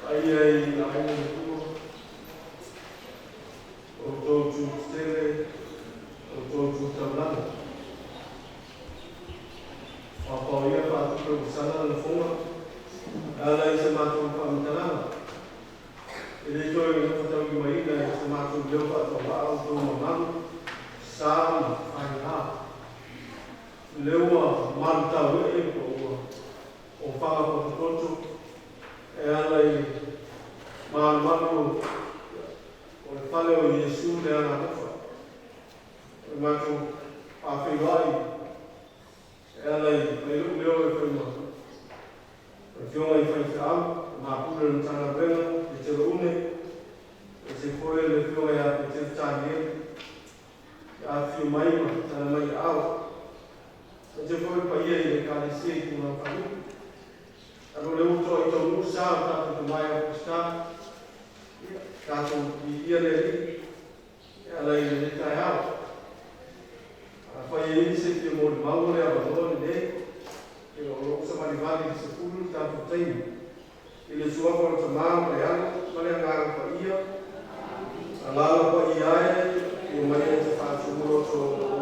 Paia i aiga matua, outou tu tetele, outou tu taulaga. Paopao ia faatupe ua sala le lafoga e ala i se matou faamatalaga. E le toe gafataulimaina e so matou leo faatauvaa outou mamalu, sa ma faiga. O lea ua malutauee po ua ofaga potopoto e ala i malumalu o le fale o Iesu le Agaalofa. O le matou faafeiloai e ala i fai lou leo e fai ma o le afioga i faifeau, mapule o le Matagaluega, Petelo Une, aemaise foi o le afioga ia Petelo Tanieli, afifio mai ma tala mai aao. Aemaise foi le paia i le Ekalesia i tulaga faalupe. Talu o lea ua toai taunuu sa o tatou tama ia Peseta, ia, tatou viia le Alii e ala i lenei taeao. Afai e i ai se fia molimau o le avanoa lenei, ia o lo o savalivali i le 10 le tatou taimi. I le suafa o le Tama ma le Alo ma le Agaga Paia, alaala paia e, ia mai e te faatumu-loto o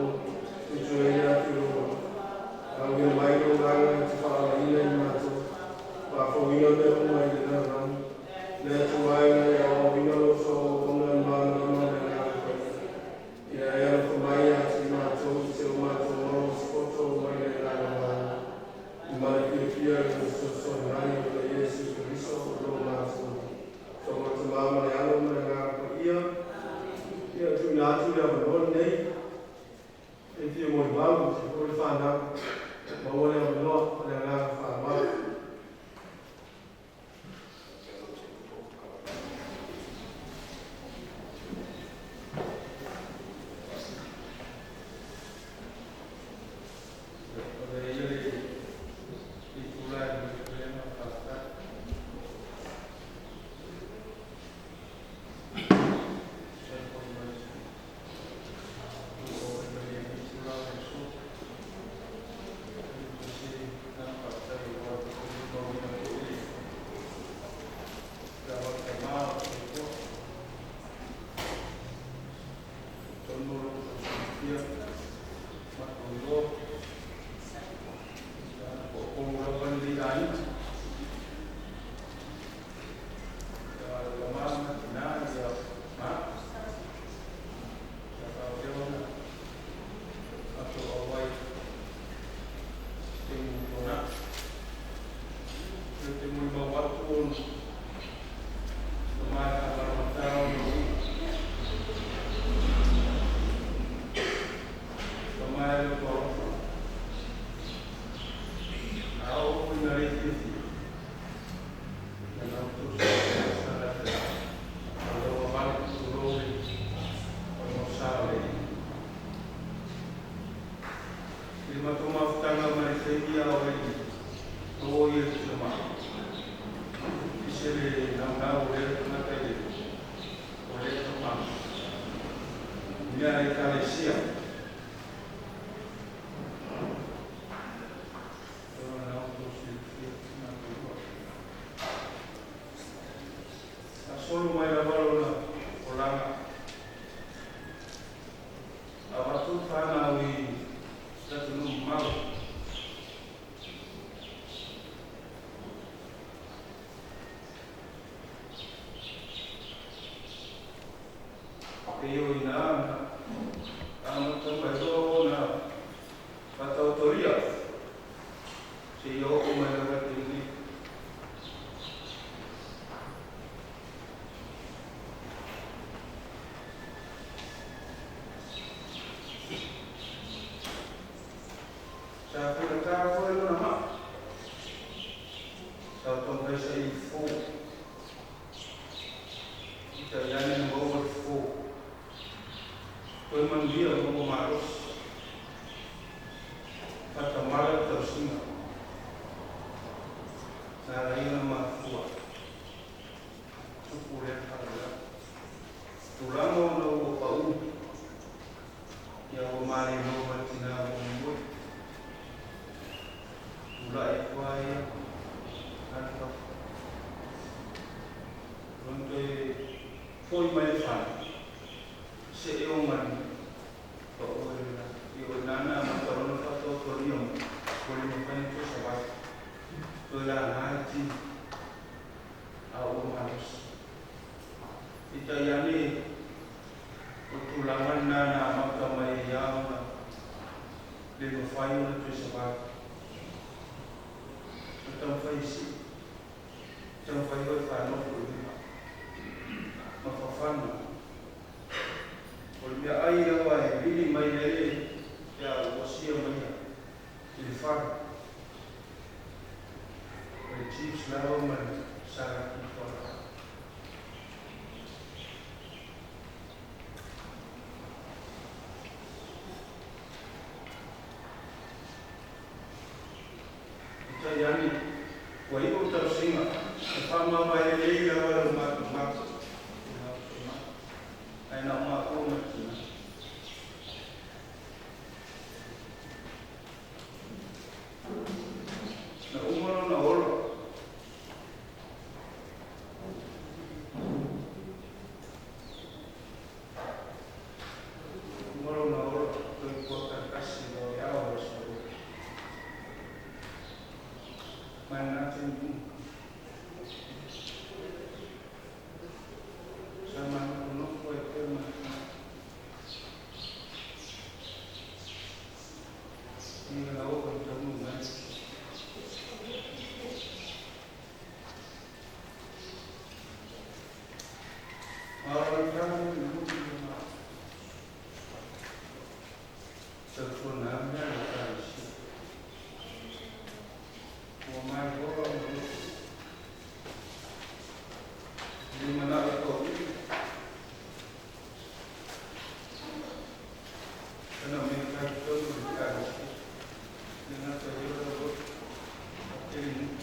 tutuele atu i luma. Auina mai lou agaga e te faaolaina i matou, faafouina mea uma i le lalolagi. Le Atua e na e aoaoina loto o ona e malamalama le Agaga Paia. Ia e alofa mai ia te i matou i se o matou maua se poto mai le agaga mana. I ma le fiafia i le fesoasoani mai o le Iesu Keriso o lo matou. Suafa o le Tama ma le Alo ma le Agaga Paia. Ia tuuina atu le avanoa lenei. E fia molimau, se foi le whanau. Maua le avanoa o le agaga faaaloalo. O le ia le itula e momoli atu ai le faafetai. Tusa ai foi ma le oo mai i lenei itula o le aso. E se agaga faafetai aua le molimauina foi le feau a le tama o le soifua. Talitonu o lo o outou silafia, matou iloa, toatolu lava lenei aiga. Ia le tama ma tina ia ma au. Sa faapea ona matou auai i taimi ua tuanai. Ou te molimau atu ona tama e faamalagata ona uiga. Tama e loto alofa. A oo ina le fiafia, ia na outou silafia sa le alofa vale tulou le o le mausā o le Alii. I le matou mafutaga ma le taimi a o le i maua ia le tama. Ese le naunau o lea tagata i le o lea tama. I mea a Ekalesia. O na outou silafia matou iloa. Faasolo mai lava lona olaga. Avatu fanau i atunuu mamao. E io ina amata mai loa ona faataotolia seia oo mai lava i le taimi nei. Sa faigata foi lona maa. Sa taumafai saili fofo. Peitai ane na maua le fofo. Toe manuia maua malosi. Faatamala le tausiga. Na ala ai ona mafua tupu lea faalavelave. Tulaga ona ua pau ia ua malelo ma le tina muamua. Tulai atu lava ia alu fafo. Fo'i mai le fale, se'e o manu, pa'u ai le lagi. O i ina na amata loa ona faataotolia mai, ua le mafai ona toe savali, toe laga le tino, a ua malosi. Peitai ane, o le tulaga lena na amata mai ai lava ona le mafai ona toe savali. Na taumafai e sii, taumafai foi e faanofo i luga ma fafana. O le meaai lava e vili mai ai pe a ua sia mai i le fale, o le chips lava ma le salaki fualaau. Peitai ane, ua iu le tausiga, e faamavae lelei lava lau matumatu, ae na o maua ma le tina. Na uma lona ola. Uma lona ola, toe kuata tasi loa e ao o aso lua. Mai lena taimi uma. Sa manofonofo ai pea ma le tina. Ia na oo i taunuu mai. A o le tala i le motu i ma. Tautuana mea le Ekalesia. Ua mai ola o le le manao e toauli. Kana mea kai tonu le Ekalesia. Le gata i ola o tele nuu.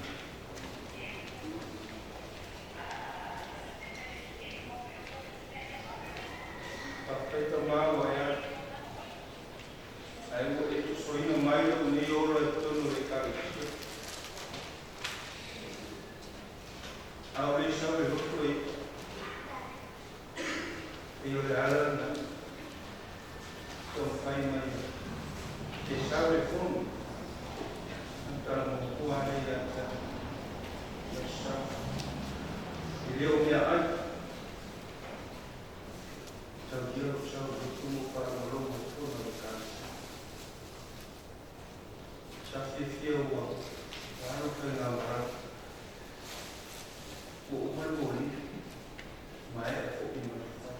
Faafetai Tama ua e alu, ae ua e tosoina mai lou nei ola i totonu o le Ekalesia. A o le sau le loto e i'a, pei o le ala lena taumafai mai e sau le fono ona tala muamua lea ia te au, ia sau. E le o meaai, taulia lou sau i lotu ma ou faalogologo i totonu o le Ekalesia. Sa fiafia ua alu faigamalaga, ua uma le moli, maea foi ma le fai.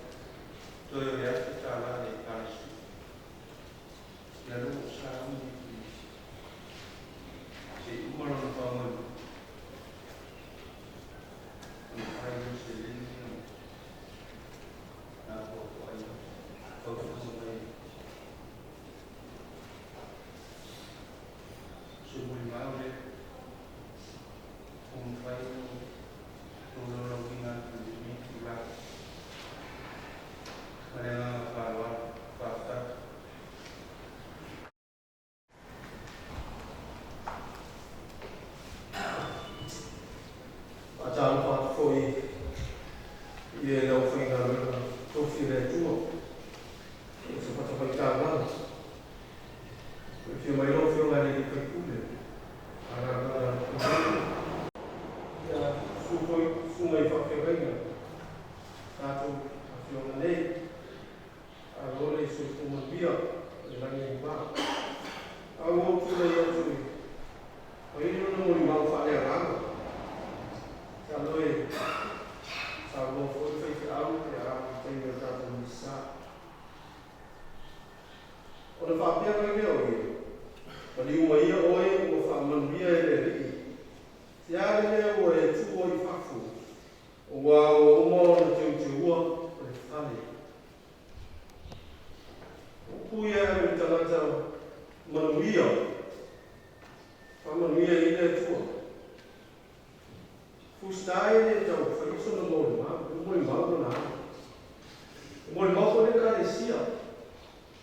Toe o le $1,000 a le Ekalesia. Ia lea ua ou sauni atu i se i uma lona faamoemoe. Ona fai lea o seleni na apoapoai ai fautuaga mai se molimau lea ua mafai ona tolaulauina atu i lenei itula. Ma le agaga faaaloalo, faafetai. Faatalofa atu foi i le aufaigaluega tofi a le Atua i so o se fatafaitaulaga. E afio mai lau Afioga i le sui usufono, Alaalagaola Ia, susu foi susuga i faafeagaiga tatou afioga nei. Alo le soifua manuia o le lagi e ma. A ua ou tulai atu i fai lona molimau faaleagaga. Masalo e saunoa foi le faifeau pe a oo i le taimi o le tatou Misa. Ona faapea mai lea o ia, Maliu maia oe ua faamanuia e le Alii. Se a le mea ua e tuu ai i fafo, auā ua uma ona teuteua le fale. O upu ia e ave i le tagata manuia, faamanuia i ai le Atua. Fusita e le tau faia sona molimau, o le molimau lona ala. O molimau foi le Ekalesia,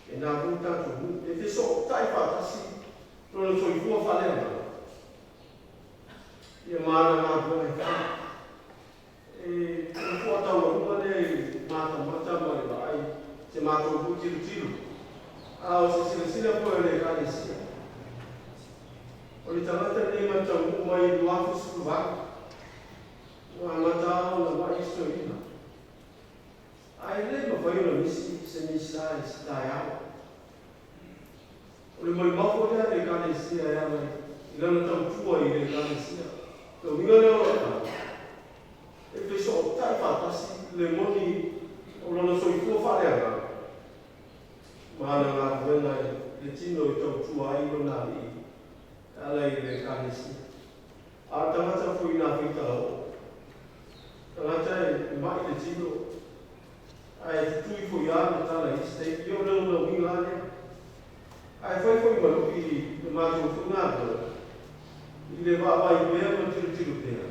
e na foi tatou nuu, e fesootai faatasi lona soifua faaleagaga, ia ma ana galuega e fai. E o le fuataualuga lea i Tilotilo a o se silasila foi o le Ekalesia. O le tagata lenei ma taunuu mai i 2018 ua amata ona ma'i si toeaina. Ae le mafai ona misi se misa i se taeao. O le molimau foi lea a le Ekalesia e ala i lana tautua i le Ekalesia. O le uiga lea o lau tala, e fesootai faatasi le moni o lona soifua faaleagaga ma ana galuega i le tino e tautua ai lona alii e ala i le Ekalesia. A o le tagata foi na faitalaoo, tagata e ma'i le tino, ae tutui foi lava le tala i isi taimi. Ia o le lona uiga lava lea. Ae fai foi ma lu'i le matou foi galuega i le vaavaai pea ma tilotilo pea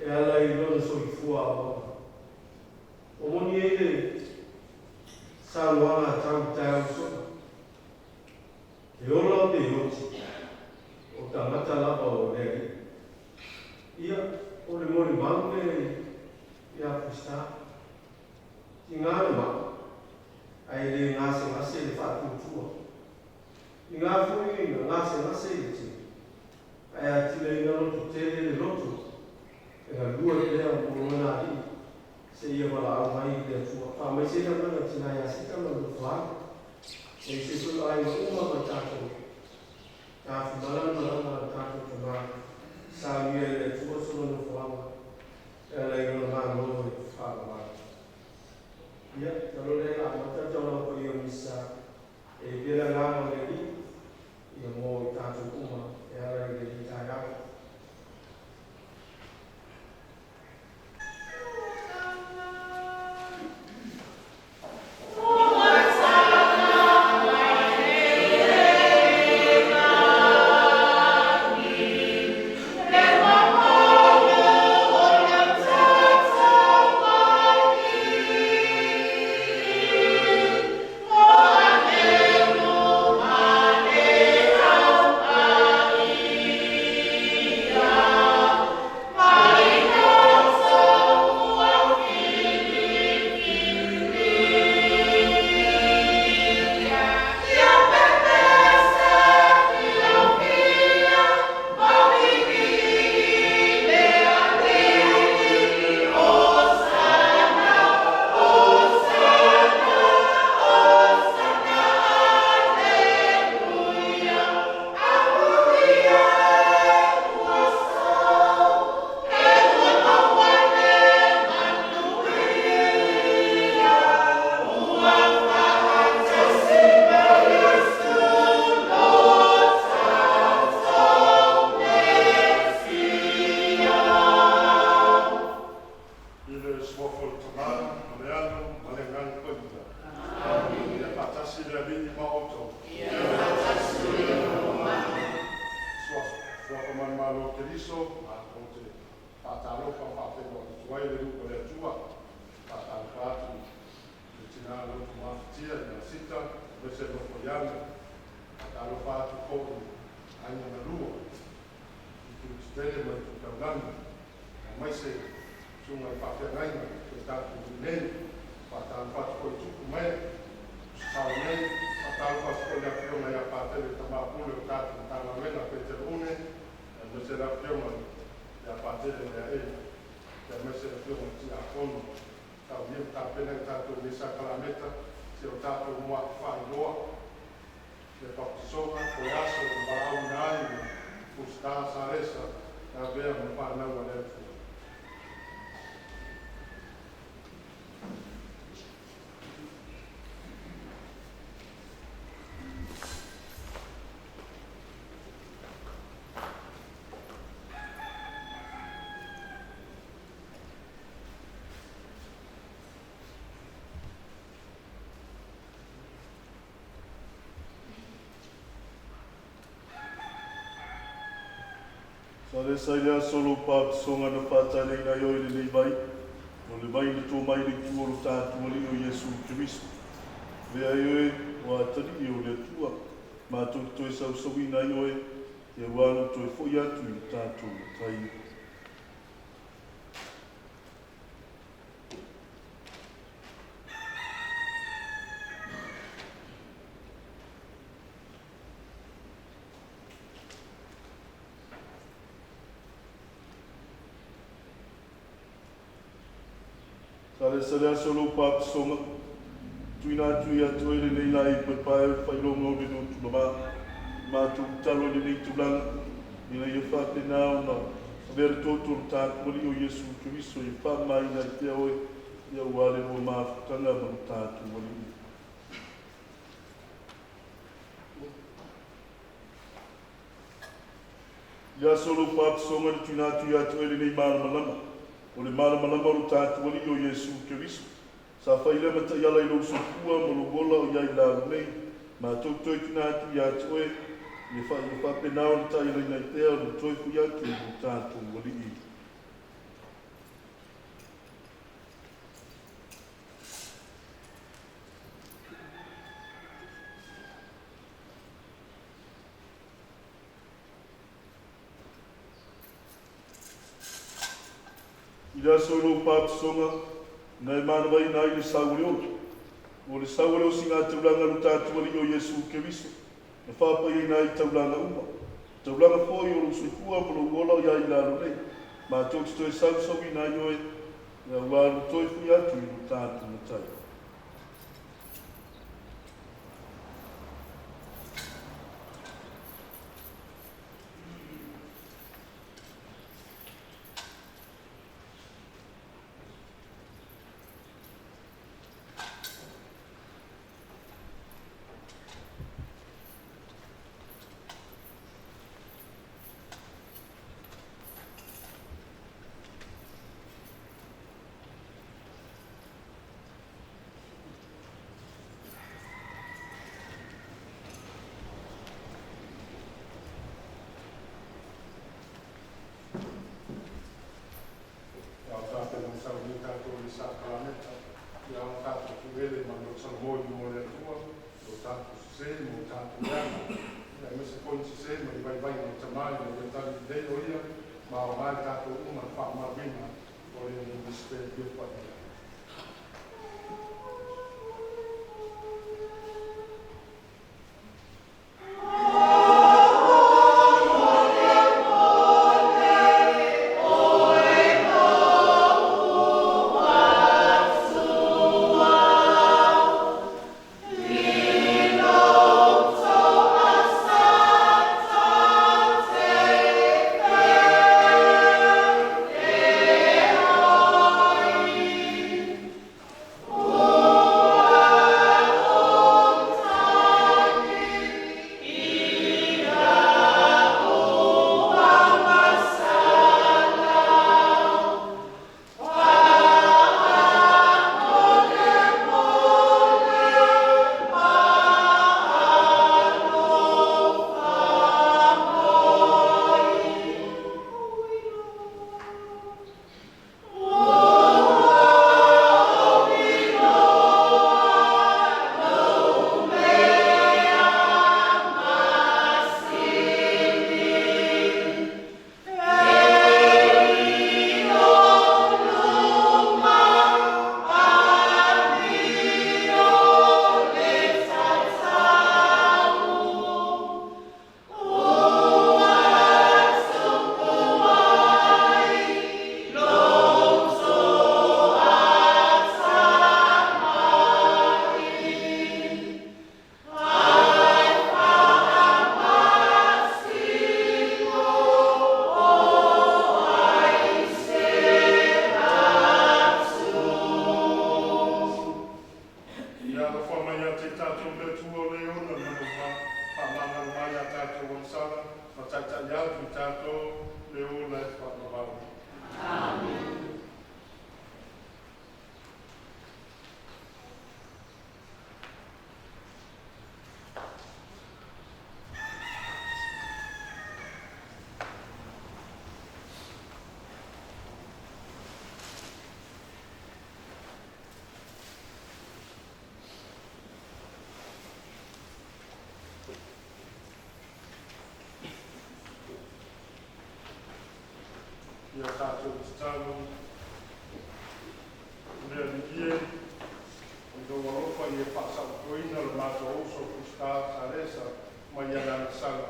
e ala i lona soifua auauna. Ua moni ai le saunoaga a Tau i taeao ua sola, E ola pe oti, o tagata lava o le Alii. Ia, o le molimau lea ia Pusta. Tiga le ma'i, ae le gasegase le faatuatua. Tiga foi na gasegase i le tino, ae atili ai na lototele le loto e galue pea mo lona Alii seia valaau mai le Atua. Faamaise le agaga tina ia Sita ma le nofo alo, aemaise foi o aiga uma ma tatou. Tafimala le malaga a le tatou tama, saunia e le Atua sona nofoaga e ala i lona Malo e faavavau. Ia, talu lea na amata le taulaga paia o Misa, e i ai pea le agaga o le Alii, ia mo i tatou uma e ala i lenei taeao. I le Suafa o le Tama, ma le Alo, ma le Agaga Paia. Amene. Ia faatasi le Alii ma outou. Ia faatasi foi Suafa, suafa ma le Malo o Keriso, matou te faatalofa ma faafeiloai atu ai le nuu o le Atua. Faatalofa atu i le tina loto mafatia ia Sita, aemaise le nofo iala. Faatalofa atu foi i aiga na lua, i itu tetele ma itu taulagi, aemaise susuga i faafeagaiga o le tatou nuu nei. Faatalofa atu foi i tupu ma ee o sao nei. Faatalofa atu foi i le afioga ia Patele Tamapule o tatou Matagaluega Petelo Une, aemaise le afioga ia Patele Leaena, aemaise le afioga i Tiakono taulia ma tapena i tatou nei sakalameta si o tatou mua'i faailoa le papatisoga o le aso na valaauina ai le Pusita Salesa e avea ma fanau a le Atua. Salesa, i le aso o lou papatisoga na faataleina ai oe i lenei vai, o le vai na to mai le itu o lo tatou Alii o Iesu Keriso. Avea ai oe o atalii o le Atua, matou te toe sausauina ai oe, ia ua lou toe foi atu i lo tatou Matai. Sa le sa le aso lou papasoga, tuuina atu ia te oe lenei laei paepae o le faailoga o le lotu mamā. Matou tatalo i lenei tulaga, ina ia faapena ona avea le toto o le tatou Alii o Iesu Keriso ia faamamaina ai pea oe, ia aua le lua mafutaga ma lo tatou Alii. I le aso o lou papasoga le tuuina atu ia te oe lenei malamalama, o le malamalama o lo tatou Alii o Iesu Keriso. Sa fai lea ma taiala i lou soifua ma lou ola o i ai i lalo nei, matou toe tuuina atu ia te oe, ia faapena ona taialaina ai pea le toe foi atu i lo tatou Alii. I le aso o lou papasoga, na e manavaina ai le sau o le ola. O le sau o le osiga taulaga lo tatou Alii o Iesu Keriso, na faapaiaina ai taulaga uma. Taulaga foi o lou soifua ma lou ola o i ai i lalo nei. Matou te toe sausauina ai oe, ia aua lo toe foi atu i lo tatou Matai. Ia o tātou o sau ni tātou i sakaramenta, ia o tātou tuele ma lo salomoi mo le Atua, lo tātou sese mo tātou leaga. Ia me se foi sese ma i vai vai mo tamai ma ia tali lei o ia, ma o mai tātou uma le whaamawina o le misteri o paia. Ia alofa mai ia te tātou le Atua o le ona ma le whaamangalo mai a tātou o sala, ma taitai atu i tātou le ola e whaamavau. Amen. Ia tātou tatalo, le Alii e, o i lou alofa ia faasautoina le matou uso Kustaa Salesa ma ia agasala.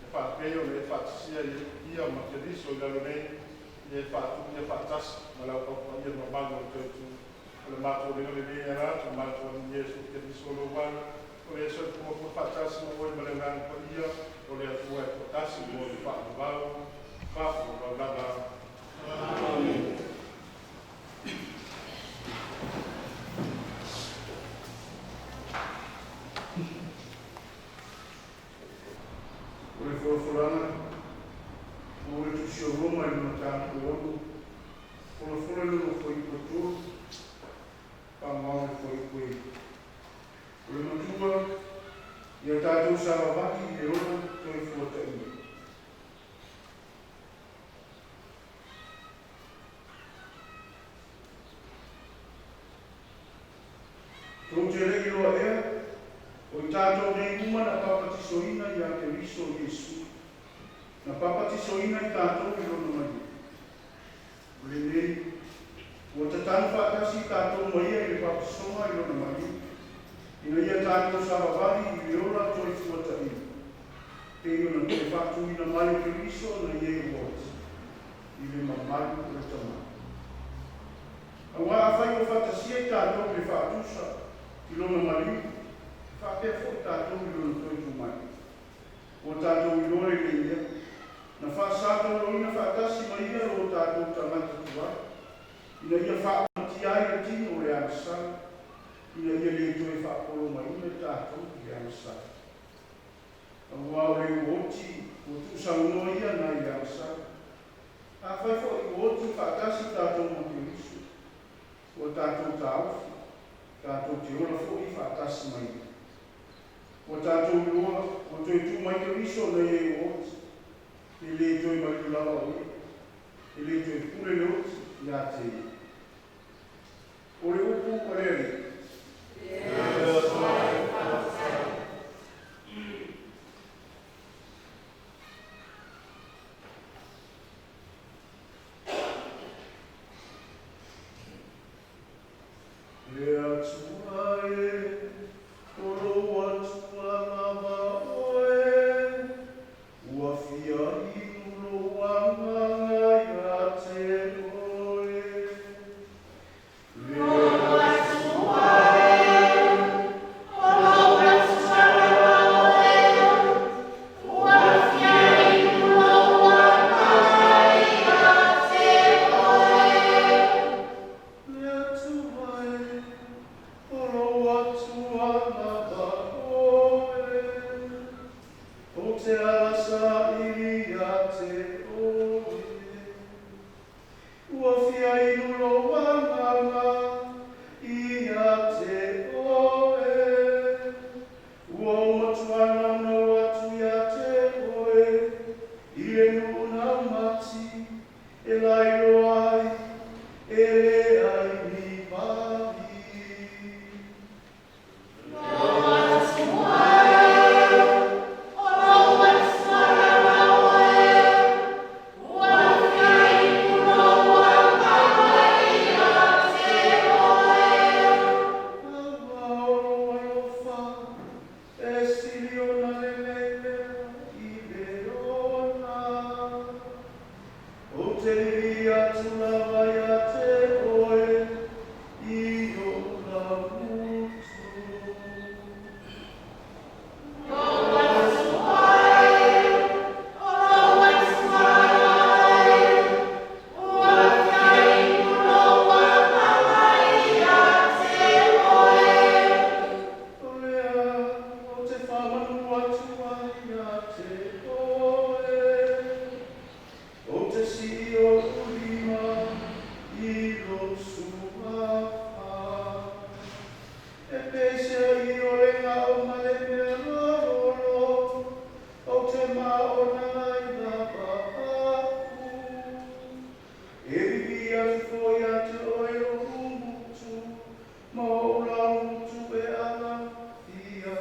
E faapea ona e faatasia ia ma Keriso i lalo nei, ia e faatu ia faatasi ma le auaupaia mamalu o le toe tu. O le matou lega lelei e ala atu i le matou Alii Iesu Keriso lou Ana, o le soifua faatasi ma oe ma le Agaga Paia, o le Atua e toatasi mo le faavavau, faavavau lava. Amene. O le folafolaga maua i le Tusi o Roma i le mataupu e 6, folafola i lona fuaiupu e 3, faamao i le fuaiupu e 9. O le matua, ia tatou savavali i le ola toefuataina. Tou te le i iloa ea, o i tatou nei uma na papatisoina ia Keriso Iesu, na papatisoina i tatou i lona maliu? O lenei, ua tatanu faatasi i tatou ma ia i le papatisoga i lona maliu, ina ia tatou savavali i le ola toefuataina, pei ona toe faatuina mai o Keriso nai e ua oti, i le mamalu o le Tama. Aua afai ua faatasia i tatou i le faatusa i lona maliu, e faapea foi tatou i lona toe tu mai. Ua tatou iloa lelei mea, na faasataoloina faatasi ma ia lo tatou tagata tuai, ina ia faaumatia ai le tino o le agasala, ina ia le toe faapolomaina i tatou i le agasala. Aua o le ua oti ua tuusaunoa ia nai le agasala. Afai foi ua oti faatasi tatou ma Keriso, ua tatou taofi, tatou te ola foi faatasi ma ia. Ua tatou iloa, ua toe tu mai Keriso nai e ua oti, e le toe maliu lava o ia, e le toe pule le oti ia te ia. O le upu a le Alii. Le Atua e, o lou Atua lava oe, ua fia inu lou agaga ia te oe. Le Le Atua e, o lou Atua lava oe, ou te ala saili ia te oe. Ua fia inu lou agaga ia te oe. Ua ou matua naunau atu ia te oe, i le nuu naumati, e lailoa ai, e leai ni mali. Aua o lou alofa, e sili ona lelei lea i le ola. Ou te lili atu lava ia te oe, i ou lauutu. O lea, ou te faamanu atu ai ia te oe. Ou te sii ou lima i lou suafa. E peseai o le gao ma le mea malolo, ou te maona ai lava au. E vivii atu foi ia te oe lo'u gutu, ma o'u laugutu e ala fiafia.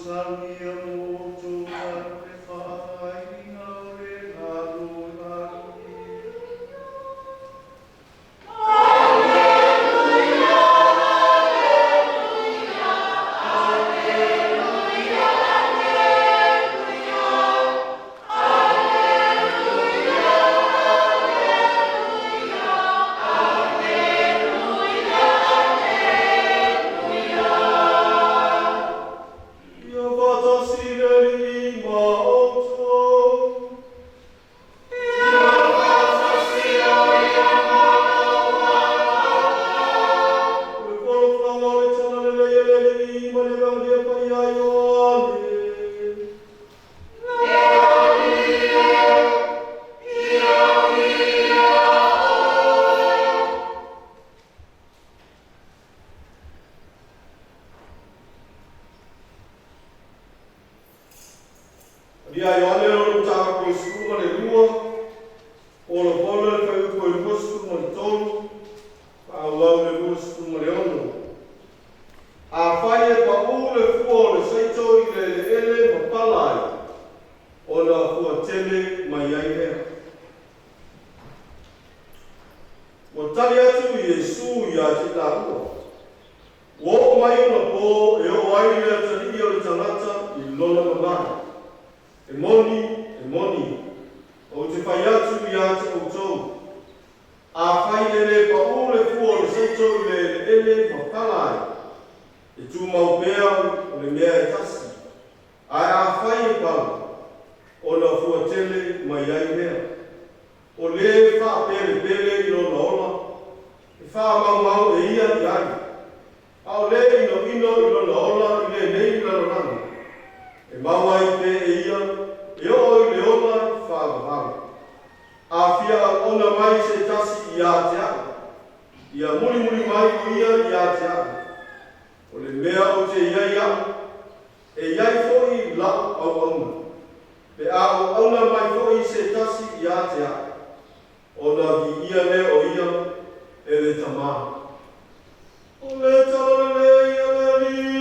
saunia mo outou le fa'afaaiga o le lalolagi. Ia faatasi le Alii ma outou. O le folafolaga o le Tala Lelei a le Alii mai le Evagelia Paia a Ioane. Ia Ioane o le mataupu e 12, polapola le fuaiupu e 23, faaauau le 26. Afai e paʻū le fua o le saito i le eleele ma pala ai, ona fuatele mai ai lea. Ua tali atu Iesu ia te i laua, ua oo mai ona pō e oo ai le atalii o le tagata i lona mamalu. E moni, e moni, ou te fai atu ia te outou, afai e lē paʻū le fua o le saito i le eleele ma pala ai, e tumau pea o le mea e tasi, ae afai e pala, ona fuatele mai ai lea. O lē faapelepele i lona ola, e faamaumau e ia i ai, a o lē inoino i lona ola i lenei lalolagi, e maua ai pea e ia e oo i le ola faavavau. A fia auauna mai se tasi ia te a'u, ia mulimuli mai o ia ia te a'u. O le mea ou te i ai a'u, e i ai fo'i la'u auauna. Pe a auauna mai fo'i se tasi ia te a'u, ona viia lea o ia e le Tamā. O le Tala Lelei a le Alii.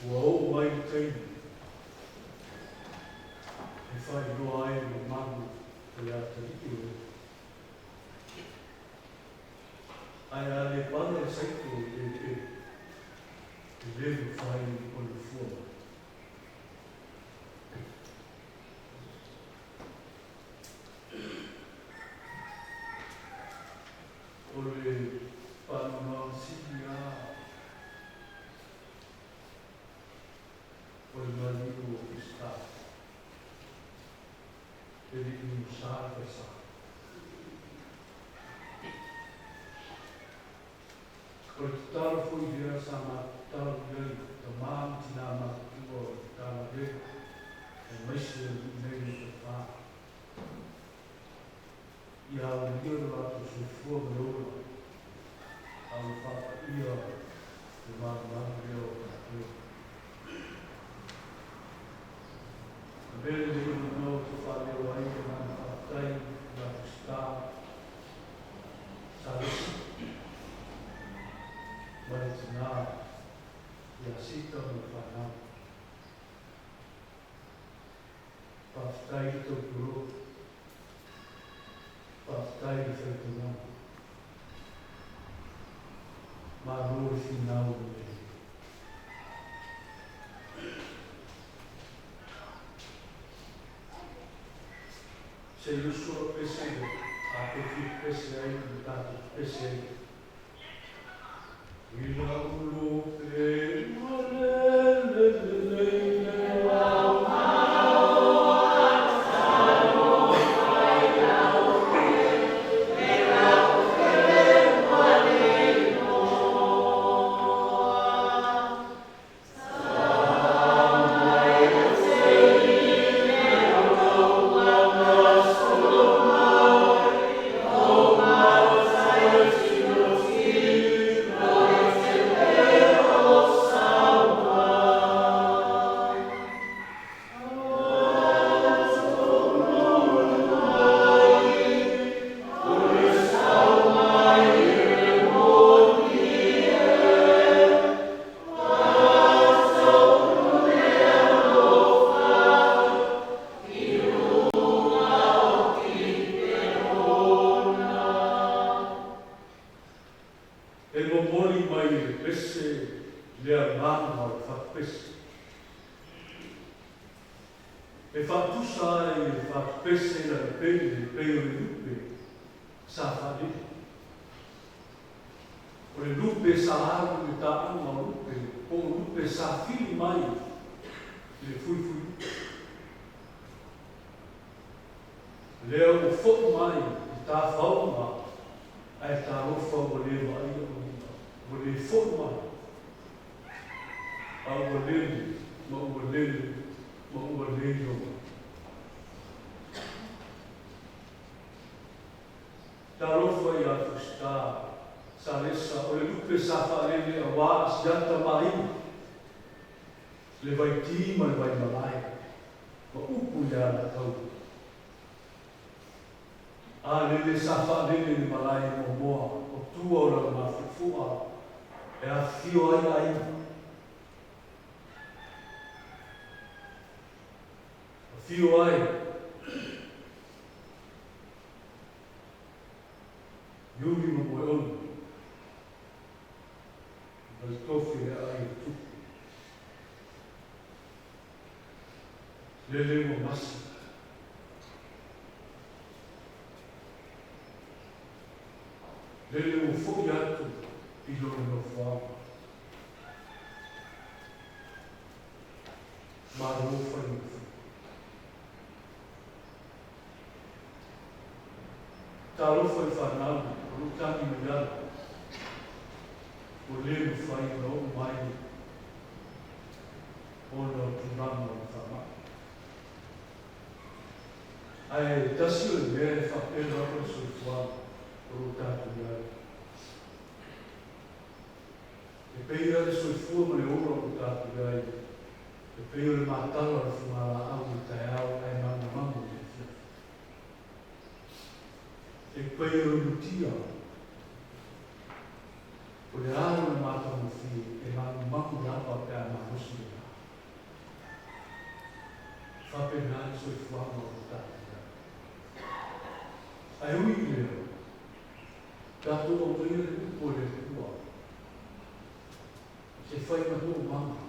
Ua oo mai le taimi e faailoa ai le mamalu o le atalii o le ae a le pala le saito i le eleele, e lē mafai ona fua mai. O le faanoanoa sili lava o le maliu o Peseta e le i gusā le falesā. O le tatalo foi lea sa matatalo i ai tamā ma tinā matutua o le Matagaluega aemaise o nuu nei o Tafa ia aulia lo latou soifua ma le ola a o le faapaia le malumalu lea o tatou. Avea lenei avanoa ou te faaleo ai le agaga faafetai ia Peseta Salesi ma le tinā ia Sita ma le fanau. Faafetai le tautualoo, faafetai le faitaulaga. Malo le finau o le Se i uso la pese a te fi pese ai ma tatou pese ai. I lau lupe ua lele lelei le mai i le pese le agaga o le fatupese. E faatusa ai le fatupese i lana pele e pei o le lupe sa faalele. O le lupe sa alu i le taaga o lupe, po o lupe sa fili mai i le fuifui lupe. Lea ua fo'i mai i tafaoga ae talofa ua le vaaia o i'a, ua le fo'i mai, a ua lele ma ua lele ma ua le iloa. Talofa ia Fusitā Salesa o le lupe sa faalele auā Asiata ma Aiga, le vaitī ma le vaimalae, ma upu i le Alataua. A lele sa faalele i le malae i Moamoa o tua o lana mafu'ufu'a e afifio ai aiga. Afio ai Iuli ma Moeono, ma le tofi o le aai o Tupu. Lele ua masi. Lele ua fo'i atu i lona nofoaga. Malo fai o le faiva. Talofa i fanau o lou tagi mai ala, ua le mafai ona oo mai ona o tulaga o le faamai. Ae tasi o le mea e faapea lava le soifuaga o lo o tatou i ai. E pei lava le soifua ma le ola o lo o tatou i ai, e pei o le matala o le fugalaau i le taeao ae magumagu i le afiafi. E pei o le mutia, o le a lona matagofie e magumagu lava pe a malosi le la. E faapena le soifuaga o lo tatou ai. Ae ui i lea, tatou aumaia le upu a le Atua e fai ma toomaga,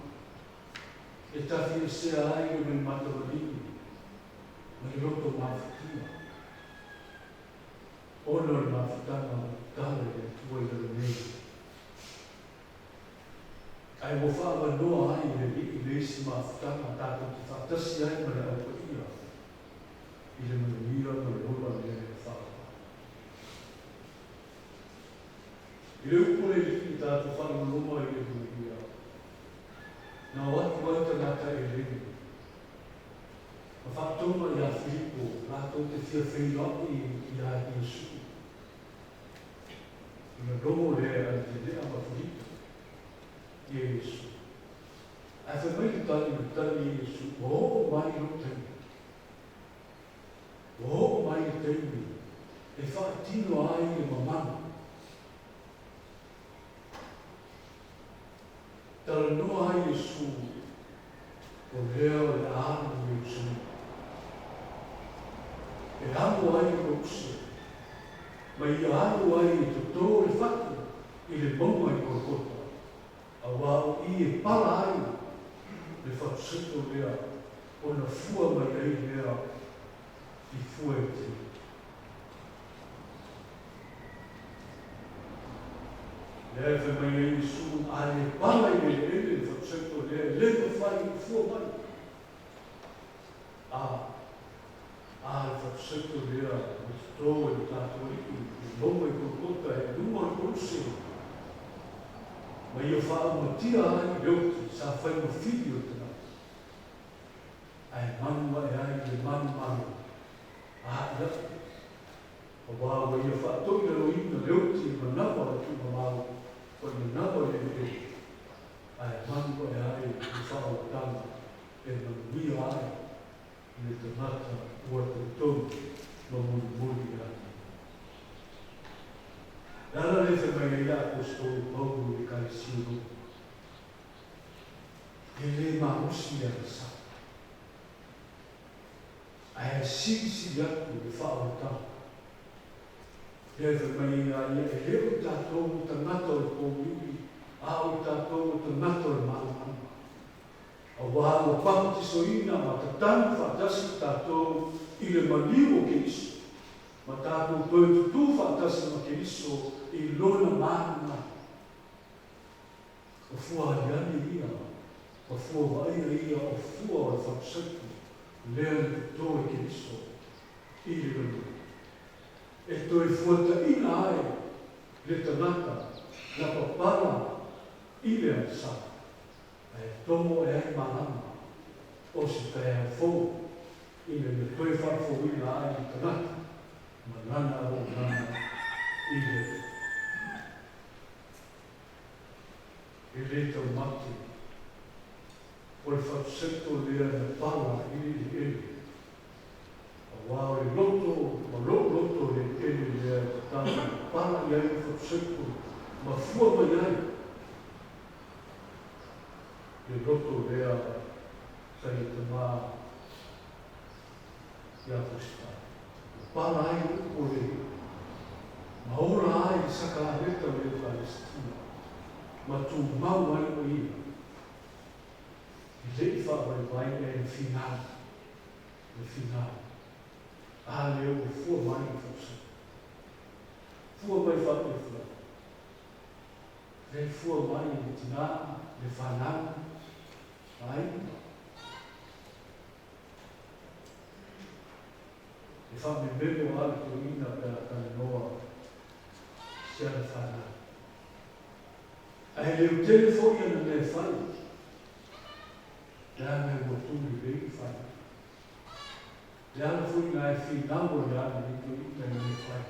e tafiesea ai le maimata maligi ma le loto mafatia, ona o le mafutaga ua tatala e le Atua i lalo nei. Ae ua faaavanoa ai e le Alii le isi mafutaga tatou te faatasi ai ma le Au Paia i le manuia ma le ola lea e faaola. I le upu a le Alii tatou faalogologo ai i le manuia, na o atu ai tagata eleni ma faatoga iā Filipo latou te fia feiloai iā Iesu. Ona logo lea e Anitilea ma Filipo ia Iesu. Ae fai mai le tali na tali e Iesu, Ua oo mai lou taimi. Ua oo mai le taimi e faatino ai le mamalu. Talanoa ai Iesu, o lea o le a alu i Ierusalema. E amo ai le koluse, ma ia alu ai e totō le fatu i le mauga i Kolokota, auā o i e pala ai le fatuseto lea ona fua mai ai lea i fua e tele. Lea e fai mai ai Iesu, A le pala i le eleele le fatuseto lea, e le mafai ona fua mai. A, a le fatuseto lea ua toto e lo tatou Alii i mauga i Kolokota e luma o le koluse, ma ia faaumatia ai le oti sa fai ma fili o le tagata. Ae manu ae ai le manu malo, a ia, auā ua ia faatoilaloina le oti i manawa o le tuumamao o le manawa i le eleele, ae manu ae ai le faaolataga e manuia ai le tagata ua talitonu ma mulimuli ia te ia. Le ala lea e fai mai ai le Aposetolo Paulo i le Ekalesia o Roma, E le malosi le agasala. Ae silisili atu le faaolataga. Lea e fai mai ai ia ia, e le o tatou tagata o le pouliuli A o tatou o tagata o le malamalama. Auā ua papatisoina ma tatanu faatasi tatou i le maliu o Keriso, ma tatou toe tutū faatasi ma Keriso i Lona malamalama. O fua aliali ia, ma fua vaaia ia o fua o le fatusaito lea na toto e Keriso i le lalolagi. E toe fuataina ai le tagata na papala i le agasala, ae tomo e ai malama o se taeao fou ina ia toe faafouina ai le tagata ma lana auaunaga i le Atua. E le taumate o le fatuseto lea na pala i le eleele, aua o le loto ma lou loto le eleele lea e tatau ona pala i ai le fatuseto ma fua mai ai le loto lea sa ia tamā ia Fosita. Na pala ai le upu o le Alii, ma ola ai le sakalameta o le Eukalistia, ma tumau ai o ia. E le i faavaivai ea i le finau, le finau. A lea ua fua mai le fausaga. Fua mai faapefea? Lea fua mai le tinā, le fanau, aiga. E faamemelo lava le toeaina pe a talanoa si ana fanau. Ae leotele foi ana mea e fai, leaga ua tu lelei le fanau. Le ala foi na e finau ai a lenei toeaina i mea e fai.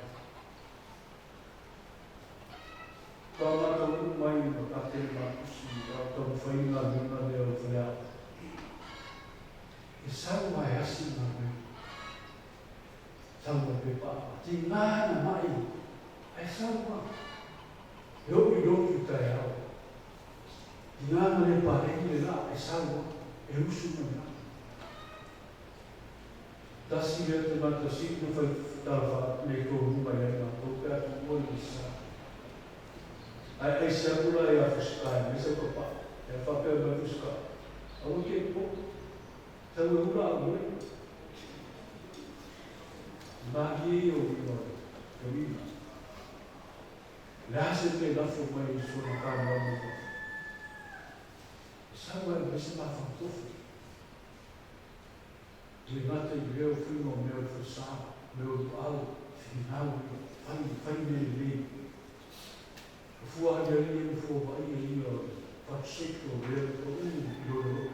Faatoa ma taunuu mai ma Patele Makusi a o taumafai galuega lea o le faleaoga. E sau lava e asi le galuega. Sau ma le pepa ava. Tiga na mai ae sau lava. E oo i lotu i taeao. Tiga na le paleni le laa ae sau lava. E usu mai lava. Tasi lea tagata sili na fai tala faaletonu mai ai matou pe a tuua le misa. Ae aise atu la ia Fusika e aumai sau papaa. Ia faapea mai Fusika, Aua ke popo, tau e ula au oe. Malie ia o lima o lima. Le a se mea e lafo mai i sona taulaga i fafo. E sau ae aumai se mafantofe. Le gata i lea o faiga o mea o le falesa, mea o luau, finau ia, fai, fai mea lelei. O fua aliali ia ma fua vaaia ia o le fatuseito o lea na pau i lona loto.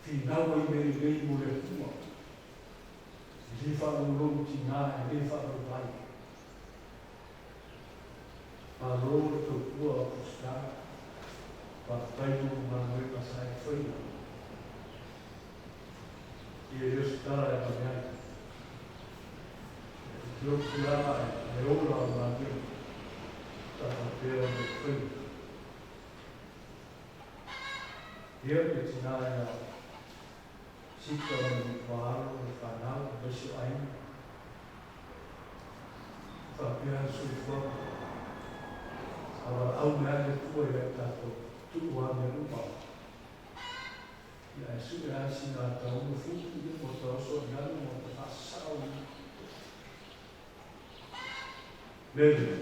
Finau ai mea lelei mo le Atua. E le faalogologo tina, e le faavaivai. Malo le tautua o Fusika, faafetai mo galuega sa e faia. Ia e le o se tala e avane ai. E tilotilo lava le ola o galuega sa faapea ona e faia. Ia le tina ia Sita ma le Paalo, le fanau, aemaise o aiga. Faapea le soifuaga. A valaau mai lava le Atua ia i tatou, tuu lava mea uma. Ia ae sue lava sina taono futu ia mo ta oso i lalo ma ta faasasao i mea lea.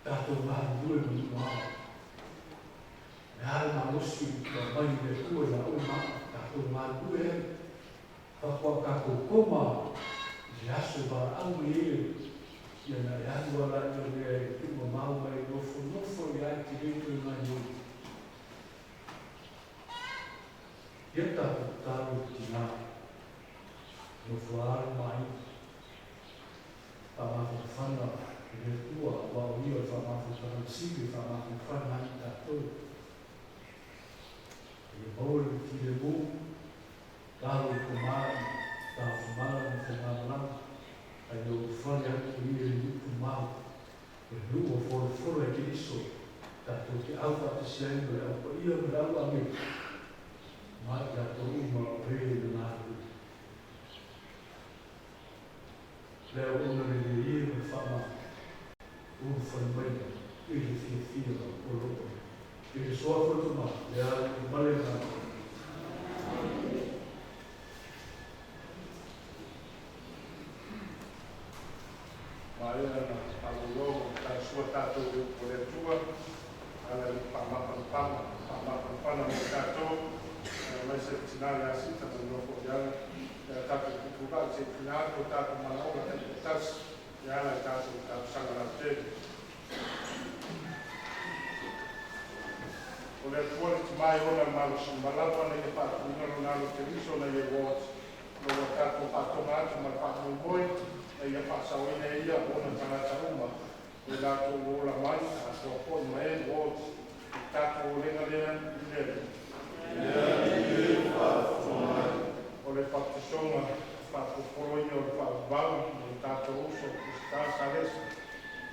Tatou galulue ma luma ao. Le a le malosi ua aumai e le Atua ia oe ma au, tatou galulue ai. Faatoa tatou koma i le aso e valaau mai ai le Ia na e alu ala ia lea e tuumamao mai e nofonofo ia e te le toe gaioi. Ia tatou tatalo i le tinā, nofo alu ma aiga, faamafanafana i le Atua aua o Ia o le faamafanafanaga sili e faamafanafana ai i tatou. Ia maua le filemu, talo i tama i tafamala ma fogamalama, ae ia ulufale atu ia i nuu tumau, le nuu o folafola e Keriso, tatou te au faatasi ai ma le Au Paia ma le Au Agelu, ma i latou uma o e na galulue. Le auauna lelei e ma le faamama, ulufale maia i le fiafia o lou. Suafa o le Tama, le Alii ma le Agaga Paia. Maea ona faalauiloa ma talisua tatou i le upu a le Atua, e ala i le faamafanafana, faamafanafana mo tatou, aemaise le tina ia Sita ma le nofo i ala, ia tatou tutulai se i tuuina atu o tatou manaoga taitoatasi e ala i tatou talosaga lautele. O le Atua le Tama e ona le malosi uma lava na Ia faatuina Lona Alo Keriso na Ia ua ina ua tatou faatoga atu ma le faamoemoe na Ia faasaoina e Ia ona tagata uma o i latou ua ola mai atoa foi ma e ua oti. O le tatou olega lea i le Alii. O le Papatisoga faapolopolo ia o le faavavau mo le tatou uso Peseta Salesa,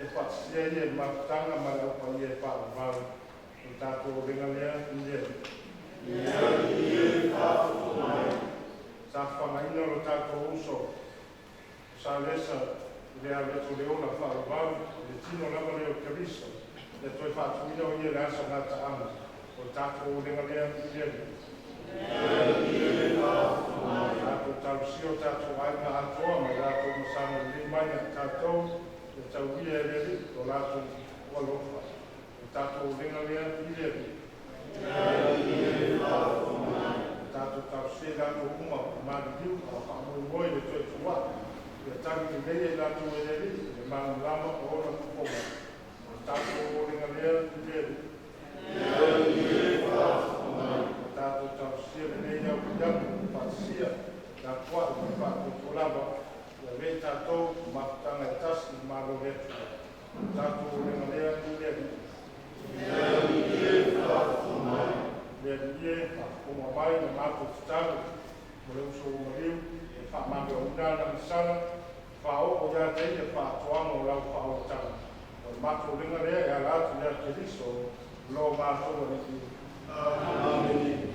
ia faatasia ia i le mafutaga ma le Au Paia e faavavau. O le tatou olega lea i le Alii. Sa fafagaina lo tatou uso Salesa i le alo atu o le ola faavavau i le tino lava lea o Keriso, ia toe faatuina o ia i le aso gataaga. O le tatou olega lea i le Alii. Tatou talosia o tatou aiga atoa ma i latou masaga lelei mai ia i tatou, ia tauia e le Alii lo latou alofa. O le tatou olega lea i le Alii. Tatou talosia i latou uma ua maliliu a o faamoemoe i le toe tuuai, ia tali lelei ai latou e le Alii i le malamalama o ona fofoga. O le tatou olega lea i le Alii. Tatou talosia lenei afiafi faatasia tapuai ma le faatuatua lava ia avea i tatou ma mafutaga e tasi i le Malo o le Atua. O le tatou olega lea i le Alii. Le Alii e, faafofoga mai le matou tatalo mo le uso ua maliu, e faamagaloina ana agasala, faaoo ia te ia faatoaga o lau faaolataga. O le matou olega lea e ala atu ia Keriso lo matou Alii. Amene.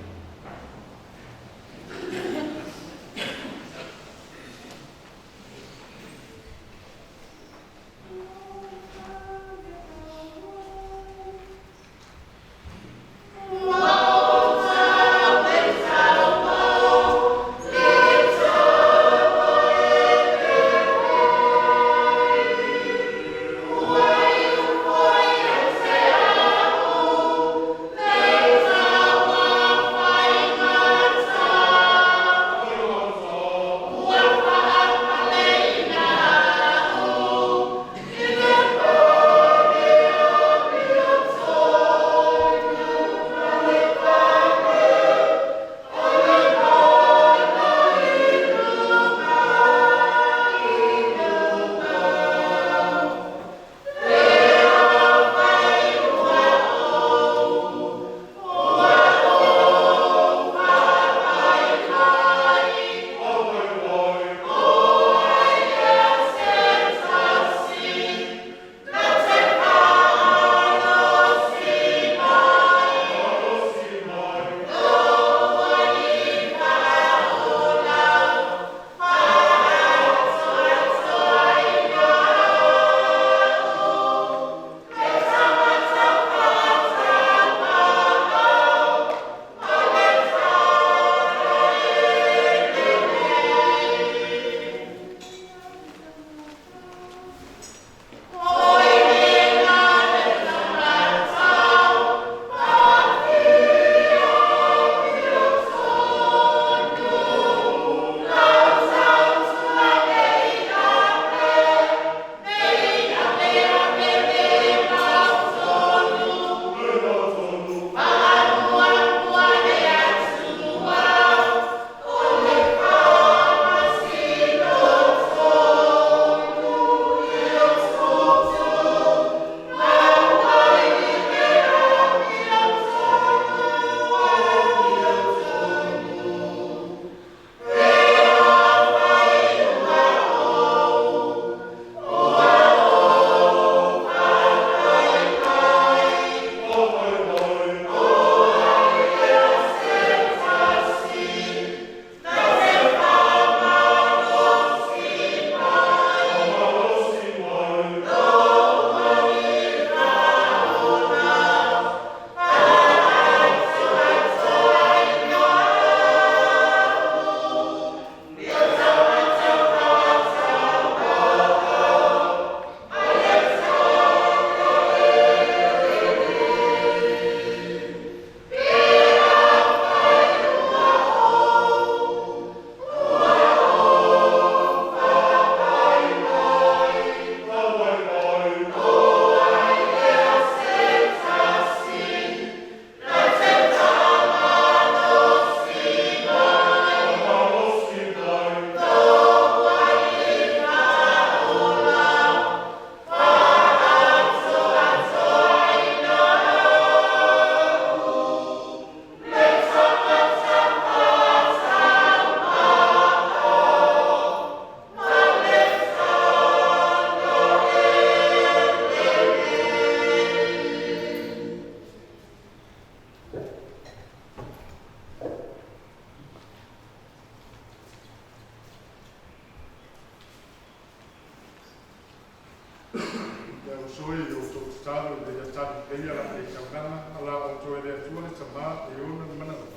Uso e, i o outou tatalo ina ia tali lelei a la faitaulaga ala outou e le Atua le Tamā e ona le manaoga.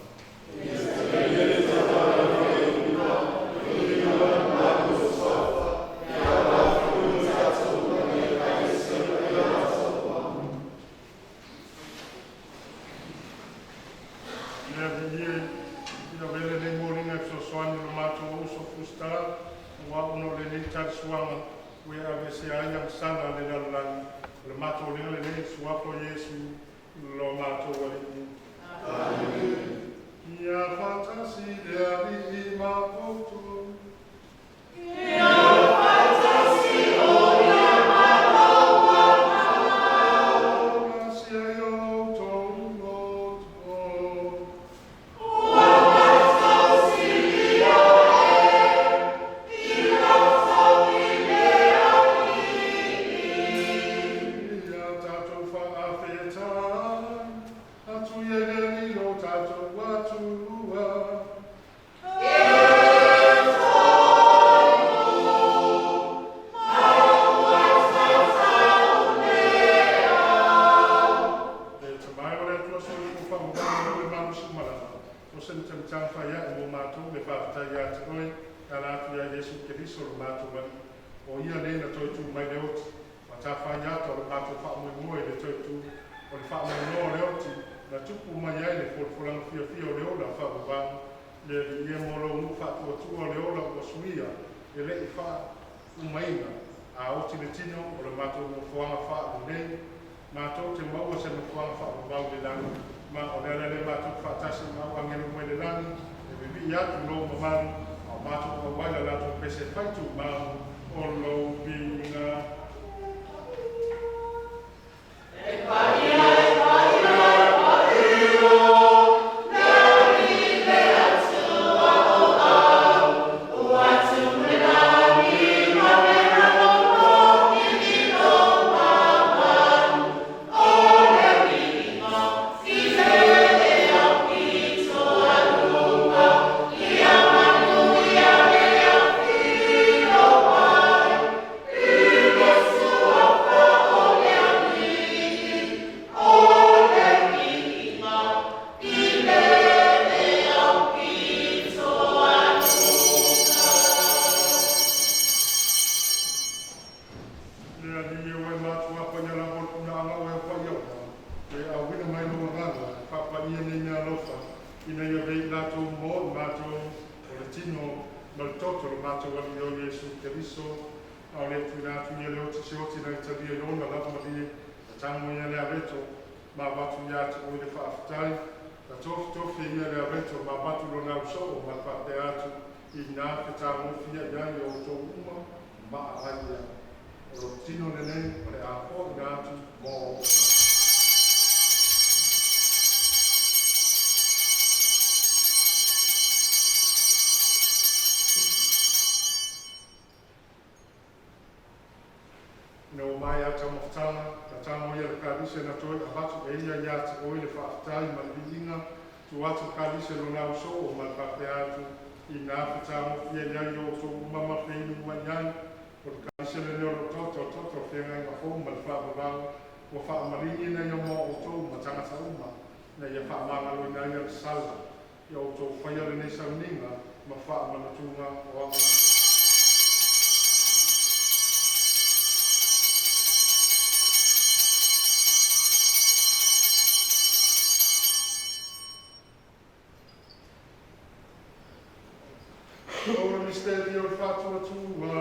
Le Alii e, ia avea lenei moliga e fesoasoani i lo matou uso Fustar, aua ona o lenei talisuaga ua e aveesea ai agasala a le lalolagi, o le matou oliga lenei i le Suafa o Iesu lo matou Alii. Ia faatasi le Alii ma outou. Pasia i outou loto. Ia tatou faafetai atu ia i le Alii lo tatou Atua. Le tamai o le Atua soifua faamavae o le malosi malama, o se matamataga faiaʻe mo matou le faafetai ia te oe e ala atu iā Iesu Keriso lo matou Alii. O ia le na toe tu mai le oti, ma tafai ata o le matou faamoemoe i le toe tu, o le faamaunoa o le oti, na tupu mai ai le folafolaga fiafia o le ola faavavau. Le Alii e, mo lou nuu faatuatua o le ola ua suia e leʻi faaumaina, a oti le tino o le matou nofoaga faalelei, matou te maua se nofoaga faavavau i le lagi, ma o le ala lea matou te faatasi ma au agelu mai le lagi, e vivii atu lou mamalu, a o matou auai la latou pese faitumau o lou viiga. Le Alii e, ua e matuā paia lava o le punaaga oe o paia uma, ua e auina mai lou Agaga e faapaia nei meaalofa, ina ia avea i latou mo i matou o le tino ma le toto o lo matou Alii o Iesu Keriso. A o le tuuina atu ia le oti se oti na italia i ona lava malie, na tago ia le aveto ma avatu iā te oe le faafetai, na tofitofi e ia le aveto ma avatu lona ausoo ma le faapea atu, Inā fetagofia i ai o outou uma ma aai ia. O lou tino lenei o le a foaiina atu mo outou. Ina ua maea taumafataga, na tago ia le kalise na toe avatu e ia iā te oe le faafetai ma le viiga, tuu atu le kalise lona ausoo ma le faapea atu, Inā fetagofia i ai o outou uma ma feinu mai ai, o le kalise lenei o lou toto, o le toto o le feagaiga fou ma le faavavau, ua faamaligi ina ia mo outou ma tagata uma, ina ia faamagaloina ai agasala. Ia outou faia lenei sauniga ma faamanatuga o aʻu. O le misteri o le faatuatua.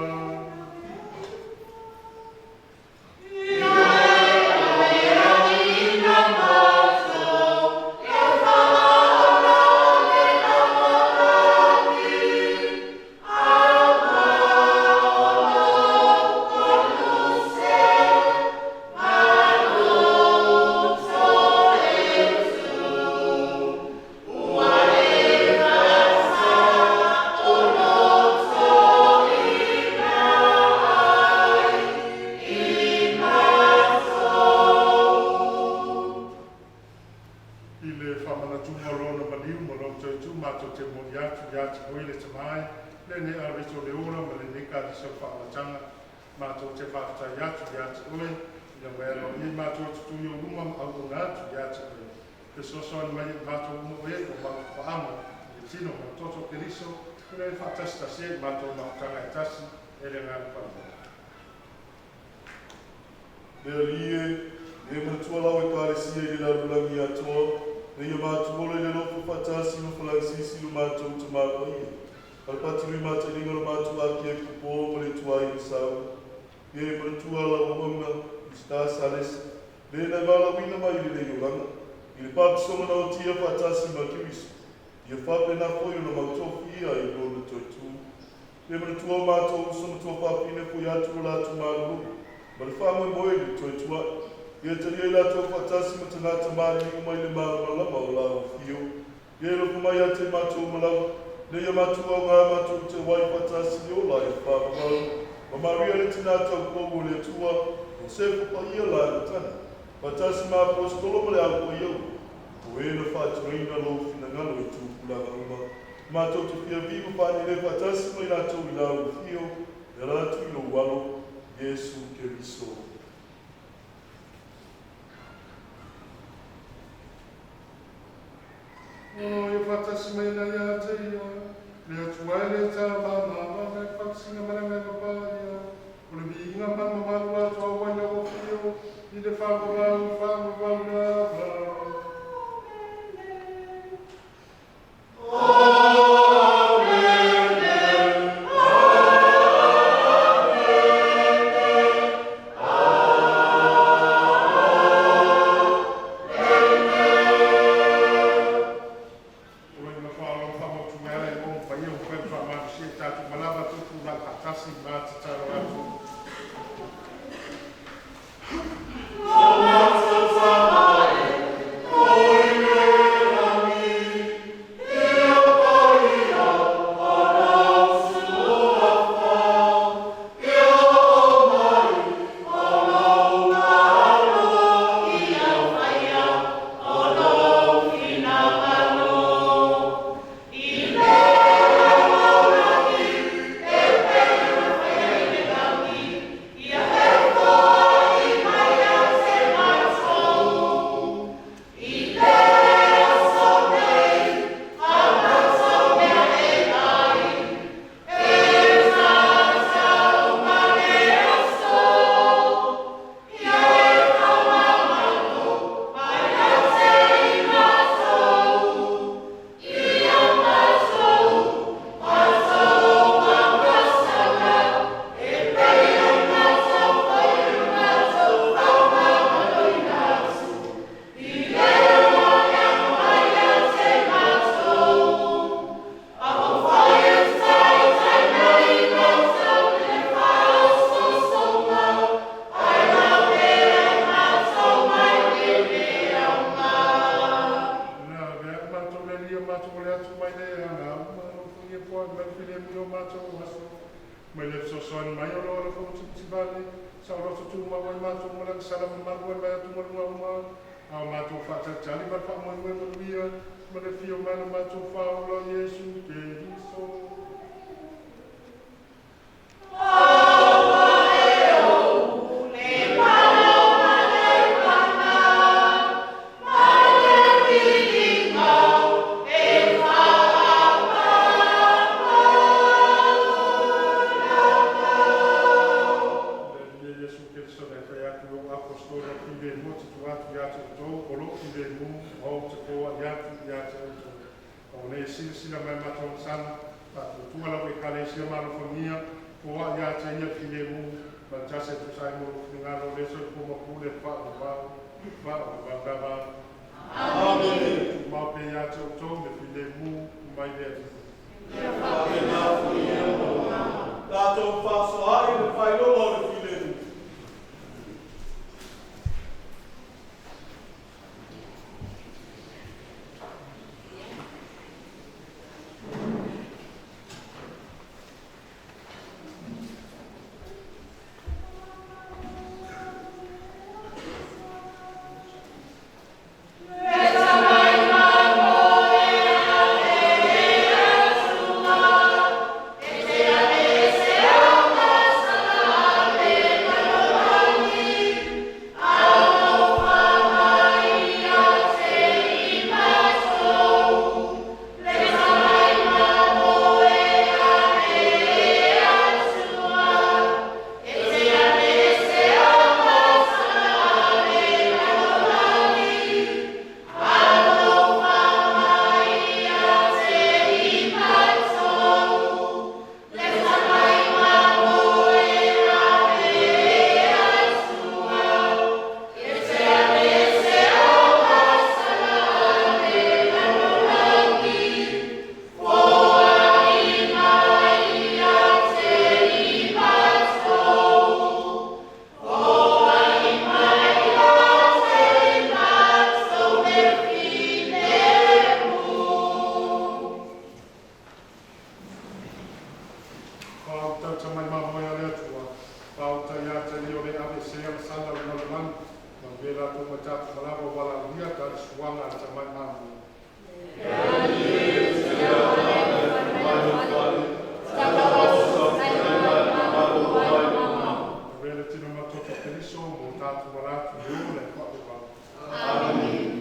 I le faamanatuga o Lona maliu ma Lona toetu, matou te momoli atu iā te oe le Tama e, lenei aveto o le ola ma lenei kalise o le faaolataga. Matou te faafetai atu iā te oe Ina wea lo i mātou tutu i o luma ma au o ngātu i ate koe. Te sosoani mai e mātou umo e o mātou whaama, le tino ma toto Keriso, ina e whaatasitasi e mātou mafutaga e tasi e le ngā paia. Le Alii e, e manatua lau Ekalesia i le lalolagi atoa, ina ia matou ola i le alofa faatasi ma falagisisi lo matou Tamā Paia, ma le Patri mataiga lo matou Akiepikopo ma le Ituai i Saua. Ia e manatua lau auauna, Mr. Sales, le na valaauina mai i lenei olaga, i le papasoga na otia faatasi ma Keriso, ia faapena foi ona mautofi ia i lona toe tu. E manatua o matou uso ma tuafafine foi atu lo latou malolo, ma le faamoemoe i le toe tua'i. Ia talia i latou faatasi ma tagata maliliu mai le malamalama o lau afio. Ia e alofa mai ia te matou uma lava, ina ia matou augā matou te auai faatasi i ola e faavavau. Ma Maria le Tinā Taupou o le Atua, Iosefa paia la e matagi, faatasi ma Aposetolo ma le Au Paia uma, o e na faatinoina lou finagalo i tupulaga uma. Matou te fia vi ma faanele faatasi ma i latou i lau afio, e ala atu i lou Alo, Iesu Keriso. O ia faatasi mai ai ia te ia, le Atua e le Tama ma ma le faatasiga ma le Agaga Paia, o le viiga ma le mamalu atoa ai lau afio, i le faavavau faavavau lava. O lo ina whaalo whamotu mea e o paia o koe whaamarusi e tātou malava tupu la whaatasi mā te taro atu. Na vea mātou le lia mātou le atu mai le ana uma lo fungia poa mai file mu o mātou aso. Mai le fesoasoani mai o lo alo whamotitivale, sa o loto tu mau ai mātou mo langa sala mamalu ai mai atu malunga uma, a o mātou whaatatali ma le whaamoemoe manuia, ma le fio mai le mātou whaola Iesu Keriso. Le Iesu Keriso nei whai atu o apostolo ki le mua te tu atu i ate o tō, o lo ki le mu, o te poa i atu i ate o tō. O nei silasila mai matou sana, faatuatua lau Ekalesia malofagia, poa i ate ia ki le mu, ma le tasi e tusa ai mo lo finagalo le soifua mapule faavavau, faavavau lava. Amene. Tumau pea ia te outou le filemu mai le Alii. Ia faapena foi ia Tatou faasoaai le faailoga o le filemu. Amen. le suaga a le Tamai Mamu. Avea le tino ma toto Keriso mo tātou wala atu le ola e faavavau. Amen.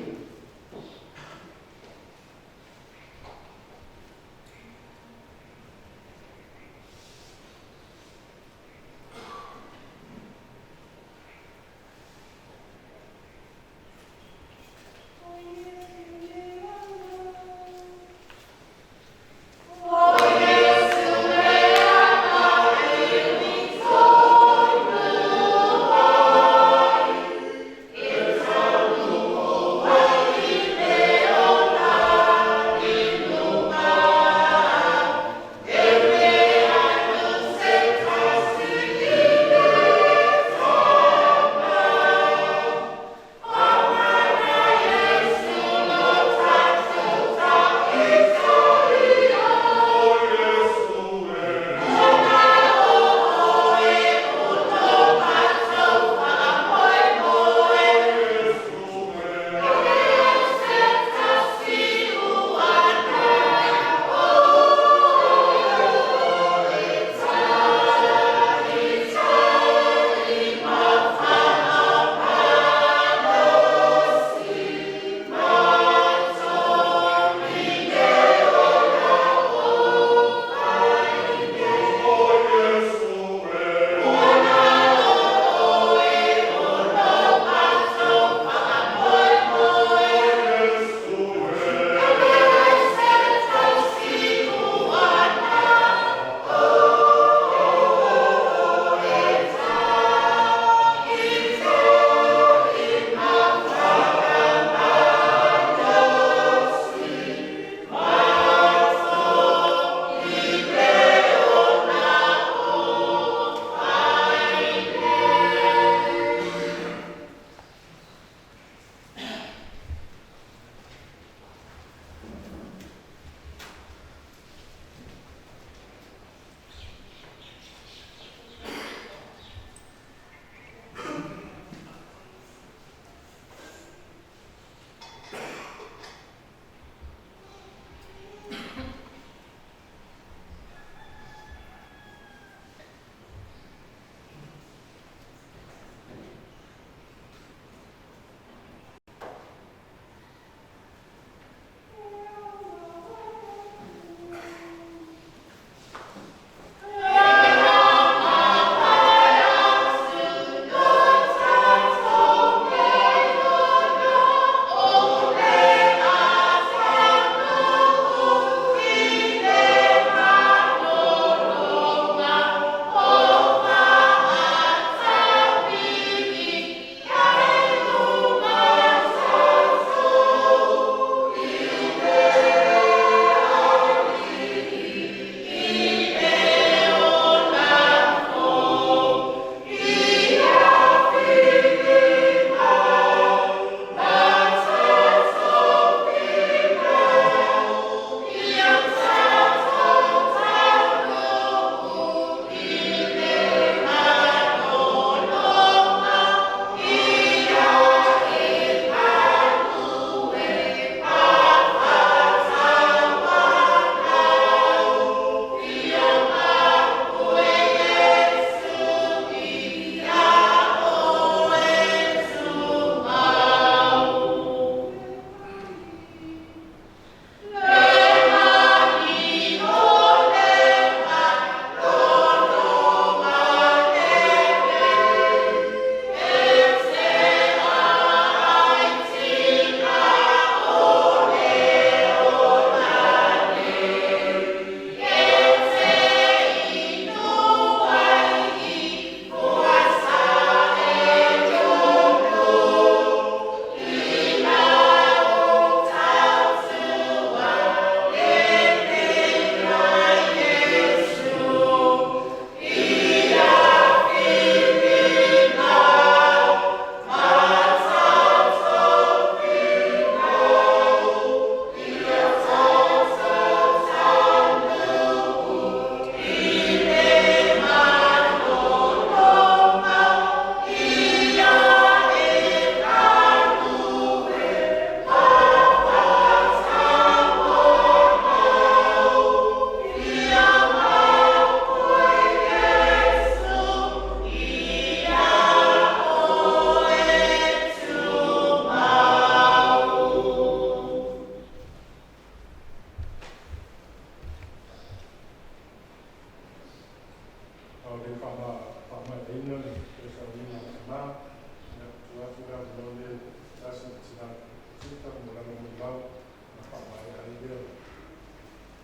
tumau ona faamaea ai lea o le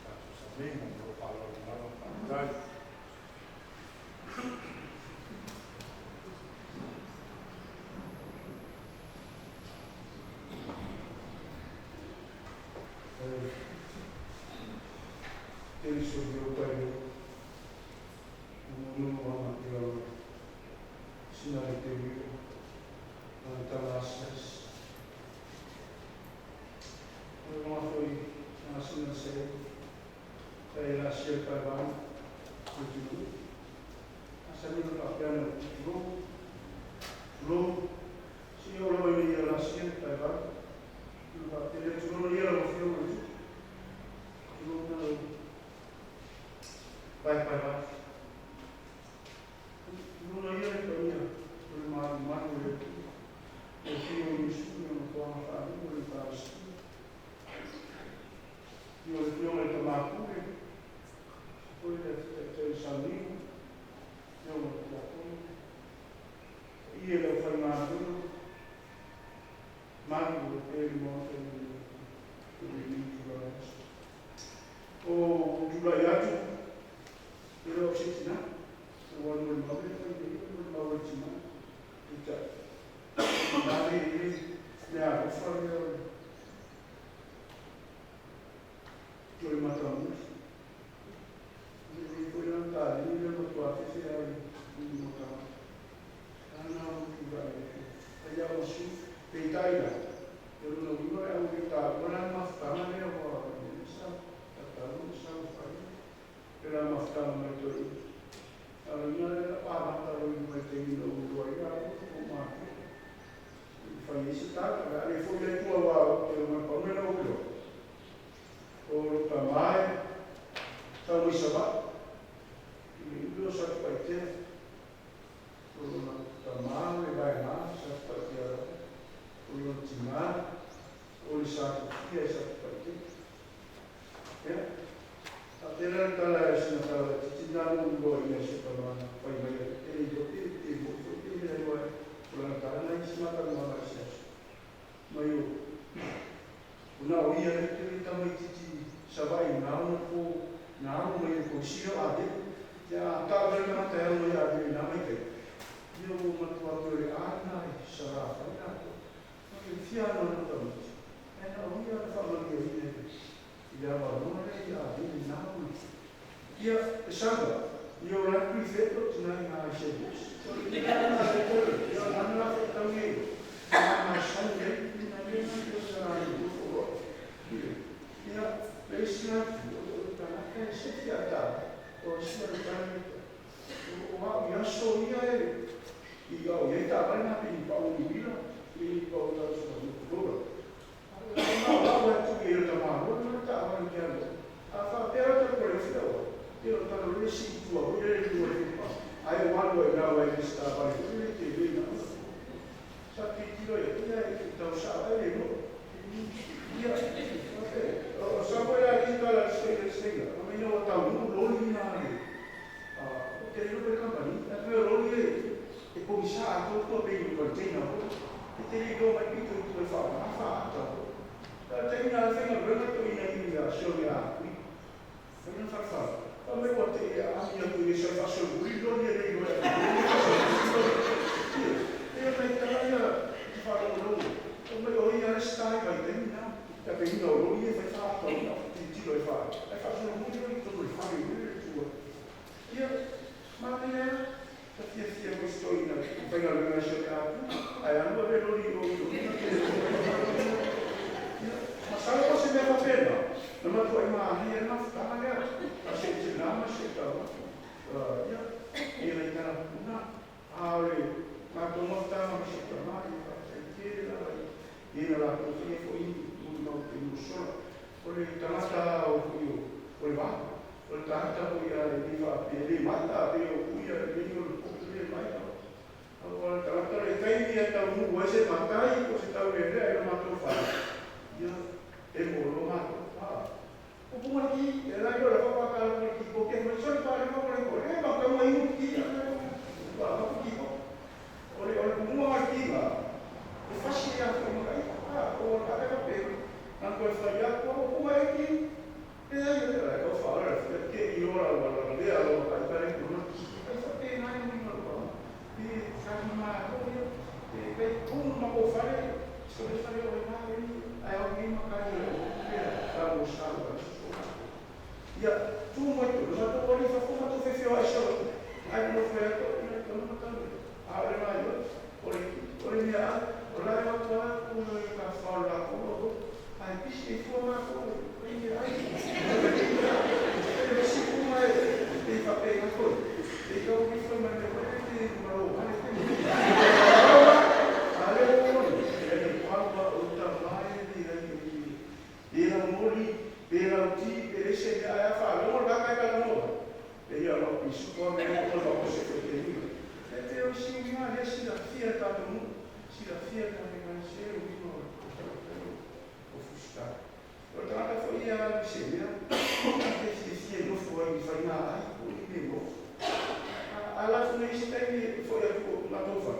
tatou sauniga. Ma lou faaaloalo lava. Faafetai. So le fale o na le ai o ni ma ka ni o pe ka mo sa o so. Ia tu mo tu ma to ko ni fa ko ma to fe fe o ai so. Ai mo fe to ni to ma ta ni. A le na yo o le o le ni a o la yo to ko no ka fa la ko ai pisi fo ma ko ni ai. E si ko ma e fa pe ka ko. E ko ni fo ma te ko ni ma o ma te. Ale o e ni pa pa o ta mai ni ai ni. E la moli e la ti e se ni ai fa lo la ka ka no. E ia lo pisu ko me ko lo ko se ko te ni. E te o si ni ma le si la fia ta to mu. Si la fia ta me ma se o ni no. O fusta. O tata foi a se mea. Te si si no foi fa na ai ko ni me mo. A la fu nei stai foi a ko na tofa.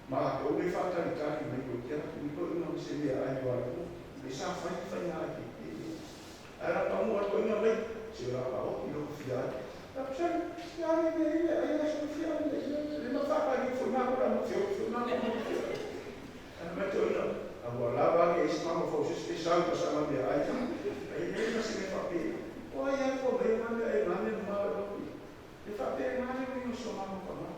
Ma o me fa ta ni ta ni ko te ni ko no se mea ai wa ko. Me sa fa fa na ai. Ara pa mo ko ina mai se la pa o ilo fia. A psa ya ni me ai la so fia ni le ma fa pa ni fo na ko la mo fio fo na ko. A me to ina a wa la va ke is ma fo se special pa sa ma me ai. Ai ne ma se me fa pe. O ai ko be ma me ai ma me ma lo. E fa pe ma ne mi so ma ko ma.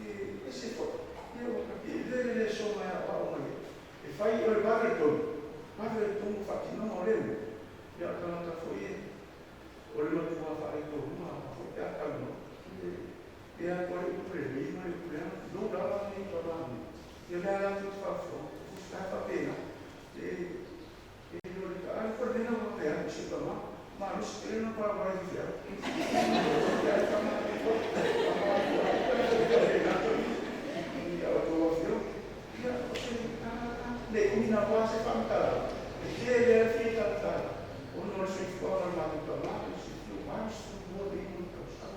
E se fo. E o ka pe le le so ma ya o ma. E fa i o va re to. Va re to fa ti no mo le. Ia tangata foi e o le matua whae tō hunga foi te atau no. E a kore upure le ima le upure ana, no rara nei tō rā nei. Ia mea rā te whawhio, fusta hapa pēna. E no le ka ai kore nena wā pēa, se ka ma, ma no se pēna para wai whia. Ia e kama e kore, kama e kore, kore e nā tō i, ia o tō wawhio. Ia o se, le umina wā se whamtara, e te le whia tangata. O no se fora ma to ma se fio mais o de no to sa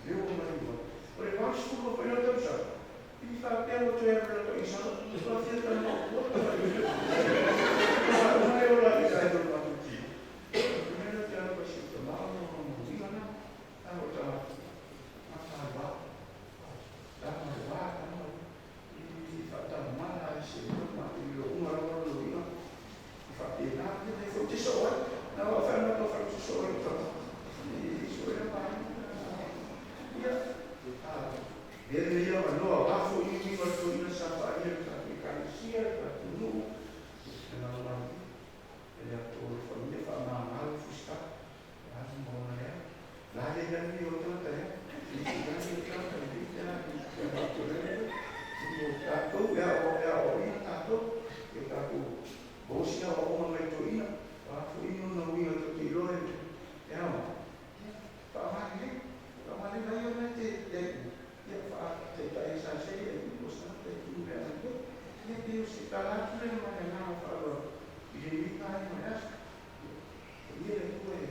le o ma ni o le mais o foi no to sa e fa pe o to era to isa to fia ta no o to fa ni o le o la isa to ma to ti o le te ara pa si to ma no no ni na a o ta ma ta ba ta ma ba ta ma i fa ta ma la se ma i lo uma ro lo ina fa pe na te fo te so na o fa no to fa te so to i so era pa ia a ver ia no a fo i mi va to ina sa pa ia ta ke kanisia ta nu na na ele a to família fa ma ma fusta a mo na ya la le ya ni o to ta ya ni ya ni ta ta ni ta ni ta to le ni ta to ya o ni ta to e ta to o sia o ma mai to ina a fo ino na ui o te ilo e e o fa ma ni fa ma ni vai o te te ia fa te ta e sa se e o sa te tu me a te ia te o se ta la tu le ma na fa lo i le mi ta ni ma ia le tu e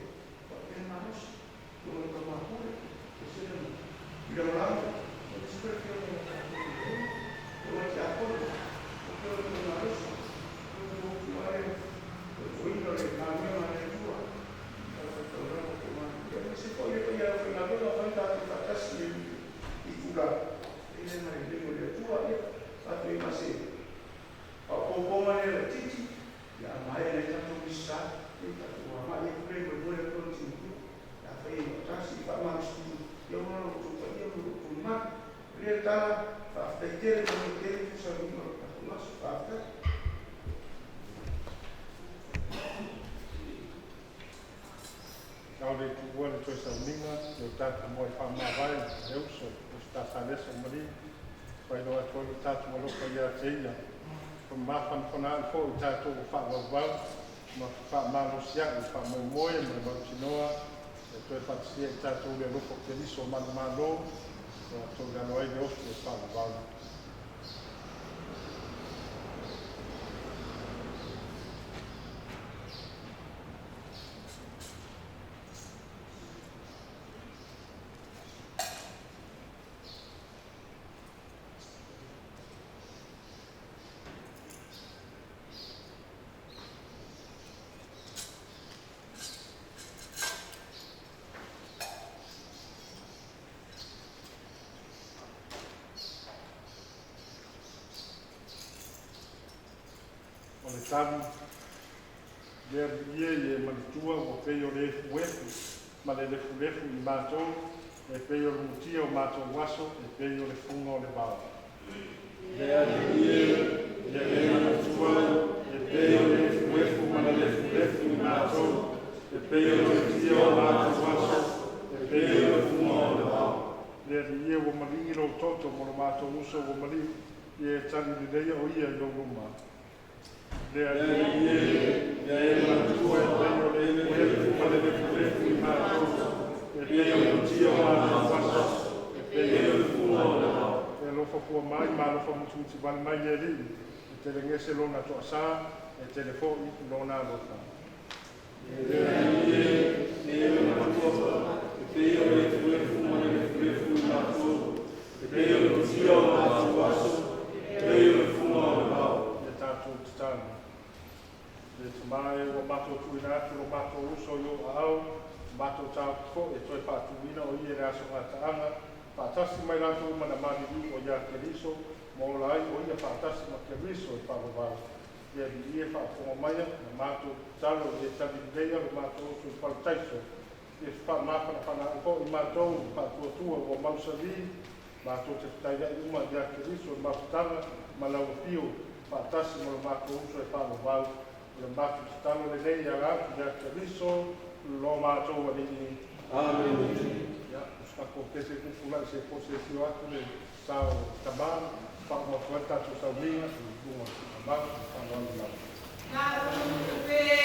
fa te ma no o to ma ko e se le i lo la o se per che o o te a ko o te o ma no o o ino le na me ma le tua ta ta ora ko ma ia se foi le ia foi na vela foi ta ta ta si i kula e le ma le mo le tua ia ta te ma se a ko ko ma le titi ia mai le ta to misa e ta to ma ia kule mo mo le ko ti ia foi ta si fa ma si ia mo no to ta ia mo ko ma le ta fa te te le te sa mi mo ta ma fa ta. Kau le tuua le toe sauninga, le o tātou moe whaamawai, le uso, o se tāsālesa o mari, whailoa atu ai lo tātou alofa ia te ia. Ko mawhanawhana ai fo i tātou o whaawauwau, ma whaamalosia i whaamoemoe, ma le mautinoa, e toe whaatisia i tātou le alofa o Keriso manumalo, o tou lalo ai le ofi e whaawauwau. Tatalo. Le Alii e, ia e manatua ua pei o le efuefu ma le lefulefu i matou, e pei o le mutia o matou aso, e pei o le fuga o le vao. Le Alii e, ia e manatua, e pei o le efuefu ma le lefulefu i matou, e pei o le mutia o matou aso, e pei o le fuga o le vao. Le Alii e, ua maligi lou toto mo lo matou uso ua maliu, ia e tali leleia o ia i lou luma. Le Alii e, ia e manatua, e pei o le efuefu ma le lefulefu i matou, e pei o le mutia o matou aso, e pei o le fuga o le vao. E alofa fua mai ma alofa mutimutivale mai le Alii, e telegese lona toasā, e tele foʻi lona alofa. Le Alii e, ia e manatua, e pei o le efuefu ma le lefulefu i matou, e pei o le mutia o matou aso, e pei o le fuga o le vao. Ia tatou tatalo. Le Tamā e, ua matou tuuina atu lo matou uso i ou aao, matou taofi foʻi e toe faatumuina o ia i le aso gataaga, faatasi ma i latou uma na maliliu o iā Keriso, ma ola ai o ia faatasi ma Keriso e faavavau. Le Alii e, faafofoga maia na matou tatalo, e tali leleia lo matou uso i parataiso. E faamafanafanaai foʻi matou i faatuatua ua mausalī, matou te fetaiaʻi uma iā Keriso i mafutaga ma lau afio faatasi ma lo matou uso e faavavau. O le matou tatalo lenei e ala atu iā Keriso lo matou Alii. Amene. Ia, o se tatou pese tupulaʻi se po se afio atu le sa o tamā faauma atu ai le tatou sauniga i luga o le tuugamau ma faaaloalo lava. Tatou tatalo.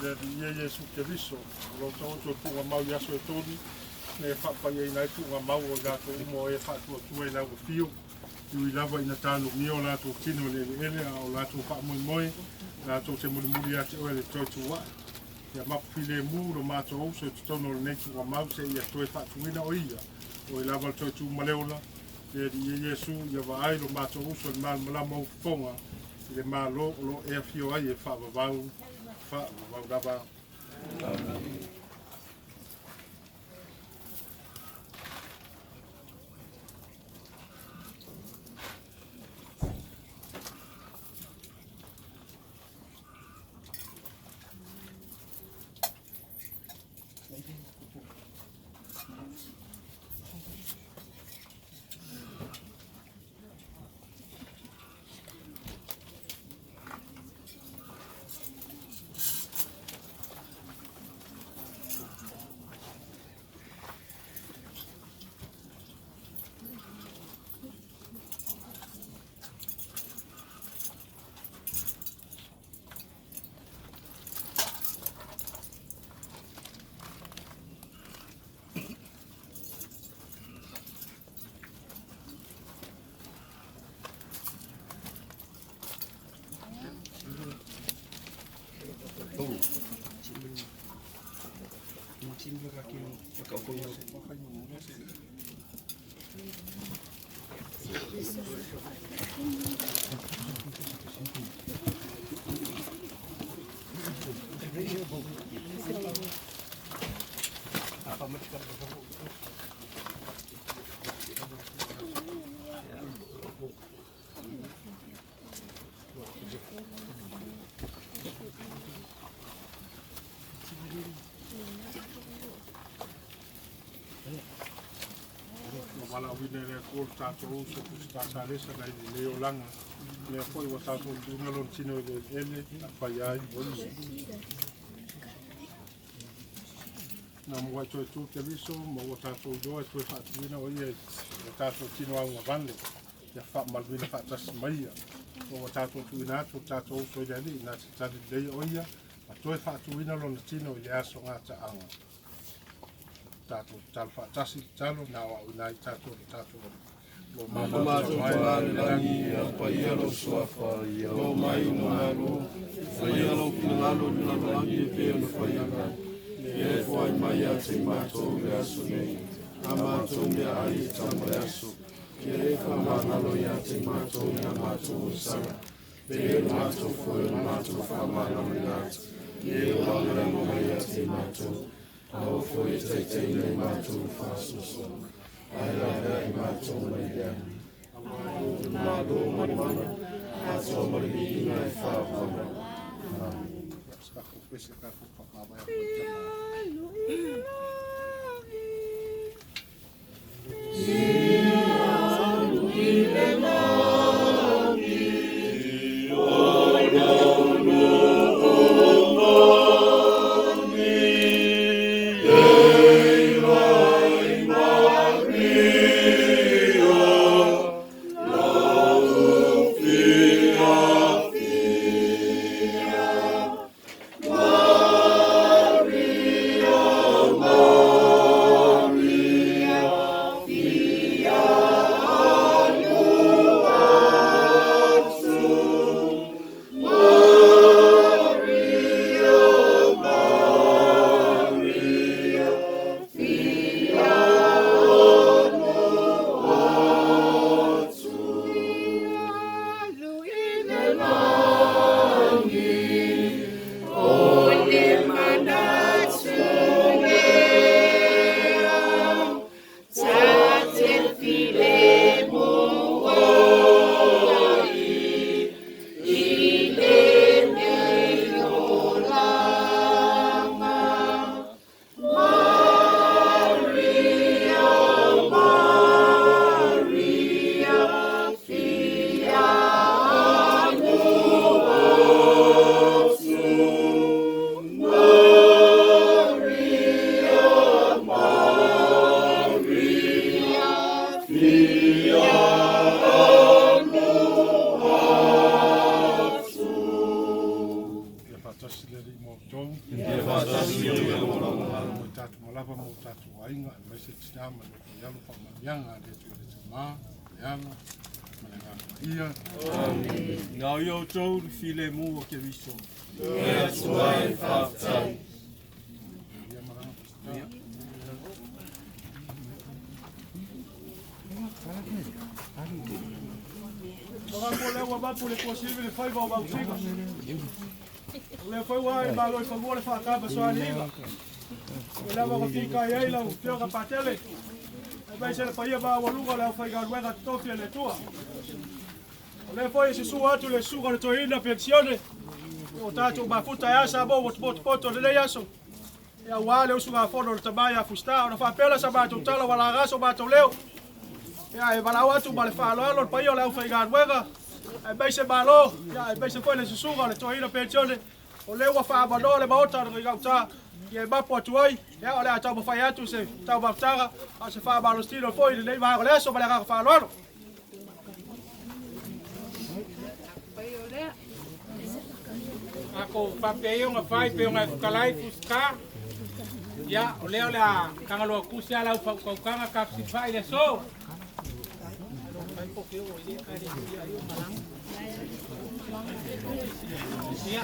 Le Alii e Iesu Keriso, o lo taoto e tuugamau i aso e tolu, na e faapaiaina ai tuugamau o i latou uma o e faatuatua i lau afio, e ui lava ina talomia o latou tino i le eleele a o latou faamoemoe latou te mulimuli ia te oe le toe tuuaʻe. Ia mapu filemu lo matou uso i totonu o lenei tuugamau seia toe faatuina o ia o oe lava le toe tu ma le ola. Le Alii e Iesu, ia vaai lo matou uso i le malamalama o fofoga i le Malo o lo o e afio ai e faavavau, faavavau lava. Amene. Wina le ko tātou uso ku tāsalesa nai le leo langa. Lea foi wa tātou tuna lon tino i le ele a whai ai o ia. Nā mua i toe tū te viso, ma ua tātou iloa e toe whaatuina o ia i tātou tino au ngavale. Ia whaamaluina whaatasi mai ia. O ua tātou tuina atu tātou uso i le ali nā te tali lei o ia. Ma toe whaatuina lona tino i le aso ngā taanga. Tātou talo whaatasi talo, nā wau inā i tātou le tātou lo mātou mai le langi, ia paia lo suafa, ia o mai no malo, faia lo pinangalo ni lalolagi e pea na whaianga, ia e foai mai a te mātou le aso nei, a mātou mea ai e tama le aso, ia e whamangalo ia te mātou mea mātou o sanga, pe e mātou foe o mātou whamangalo i atu, ia e wangara mai a te mātou, a o foi e teitei nei mātou whaasoso, ai la ai mātou mai le ani. Malo mani mana, atoa mani miina e whaapana. Amen. File mu o ke viso. E atua e whaatai. Mga ko leo wa le posible le fai va va Le fai wa e malo i favore le whaatapa so aliga. O lea wa fika i ai lau fioga patele. E bai se le paia ba waluga le fai galuega tofi le tua. O le foi se su atu le suga le toina pensione. O tātou mafuta e asa mo poto poto le nei aso. Ia ua le usuga fono le tamai a fusta. Ona whapela sa mātou tala wala gaso mātou leo. Ia e walau atu ma le whaaloalo le paia o le au whaigaluega. E mei se malo, ia e mei se foi le susuga le toina pensione. O leo wa whaamanoa le maota o le gauta. Ia e mapo atu ai, ia o le a tau mawhai atu se tau mafutaga. A se whaamalostino foi le nei maha o le aso ma le agaka whaaloalo. Ako papei o ngawhai pe o ngai fukalai fuska. Ia, o leo le a kangaloa kusi ala u whaukaukanga ka fsifai le so. Ia,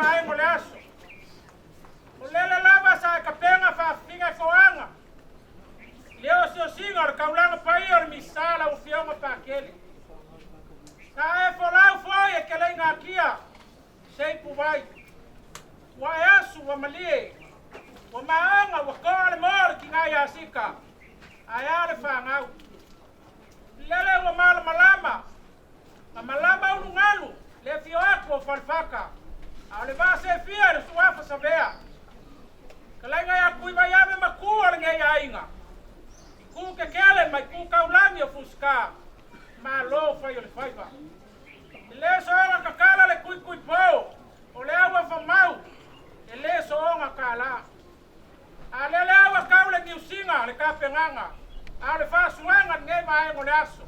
vaega o le aso. O lele lava sa e kapega faafifiga e foaga i le osiosiga o le kaulaga paia o le Misisa lau Afioga Pakele. Sa e folau foi e keleiga akia seipuvai. Ua e asu ua malie, ua maoga ua koa le moa o le tiga iā Sika, ae a le fagau. Lele ua malamalama, na malama ulugalu le afio atu o Falefaka, a o le vaseefia i le suafa Savea. Kalaiga ia Tuivaiave makua lenei aiga, i ku kekele mai ku kaulagi o Fusika, malo fai o le faiva. E le soona kakala le kuikui po, o le aua famau, e le soona kala. A lele aua kau le niusiga le kapegaga, a o le faasuaga lenei vaega o le aso.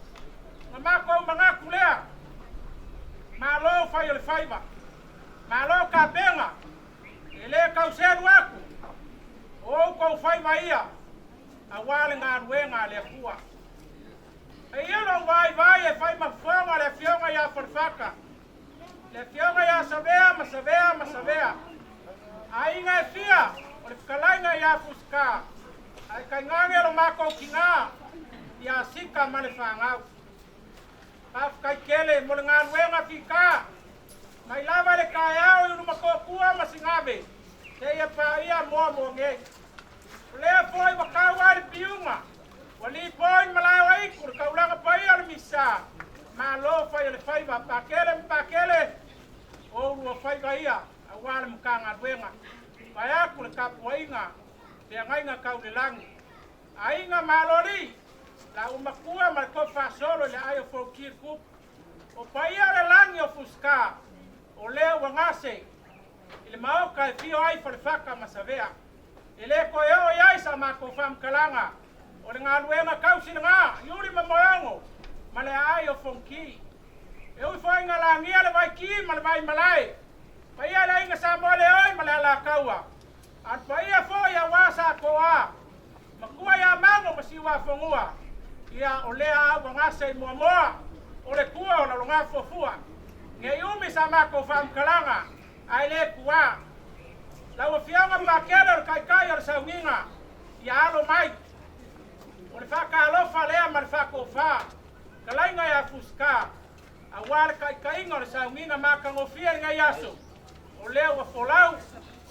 Na makou manatu lea, malo fai o le faiva, malo kapega, e le kauselu atu, o outou faiva ia, auā le galuega a le Atua. E ia lou vaivai e fai ma fofoga le afioga iā Falefaka, le afioga iā Savea ma Savea ma Savea. Aiga e fia o le fetalaiga iā Fusika, ae tainane lo matou tinā iā Sika ma le fanau. Faafetai tele mo le galuega fitā, mai lava i le taeao i Ulumotootua ma Sigave, seia paia Moamoa nei. O lea foi ua tau ai le piuga, ua lipoi le malae o Aitu, le taulaga paia o le Misisa, malo fai o le faiva, Pakele ma Pakele, o ulua faiva ia, auā le Matagaluega. Vaeatu le tapuaiga, feagaiga tau le lagi. Aiga Maloli, la umakua ma le tofa faasolo i le aai o Fonki le Tupu. O paia o le lagi o Fusika, o lea ua gase i le maota e fio ai Falefaka ma Savea. E le toe oo i ai sa matou faamatalaga o le galuega tausi lena, Iuli ma Moeogo ma le aai o Fonki. E ui foi ina lagia le vaiki ma le vaimalae, paia le aiga Samoa leoi ma le Alataua, a o le paia foi auā sa toa, matua ia Mago ma Siuafonua, ia o lea a ua gase i Moamoa, o le tua o Lalogafuafua. Nei umi sa matou faamatalaga, ae le tuā. Lau Afioga Pakele o le taitai o le sauniga, ia alo mai. O le faatalofa lea ma le faatofā, talaiga ia Fusika, auā le taitaiga o le sauniga matagofie i lenei aso. O lea ua folau,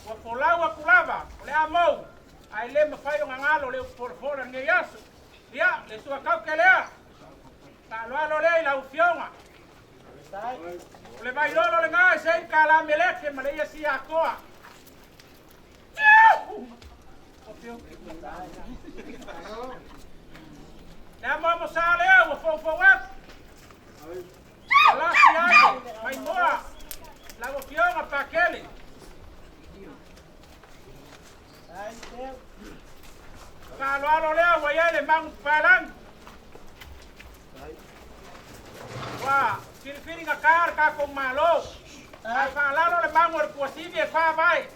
ua folau atu lava, o le a mou, ae le mafai ona galo le upu folafola i lenei aso. Ia, le suataute lea, faaaloalo lea i lau Afioga. O le vailolo lena e sei kalameleke ma le ia siakoa. Le amo sa lea ua foufou atu. Alasi ai, maimoa, lau Afioga Pakele. Faaaloalo lea ua i ai le magu papaelagi. Ua filifili gata le tatou Malo, ae faalalo le magu o le tuasivi e favae,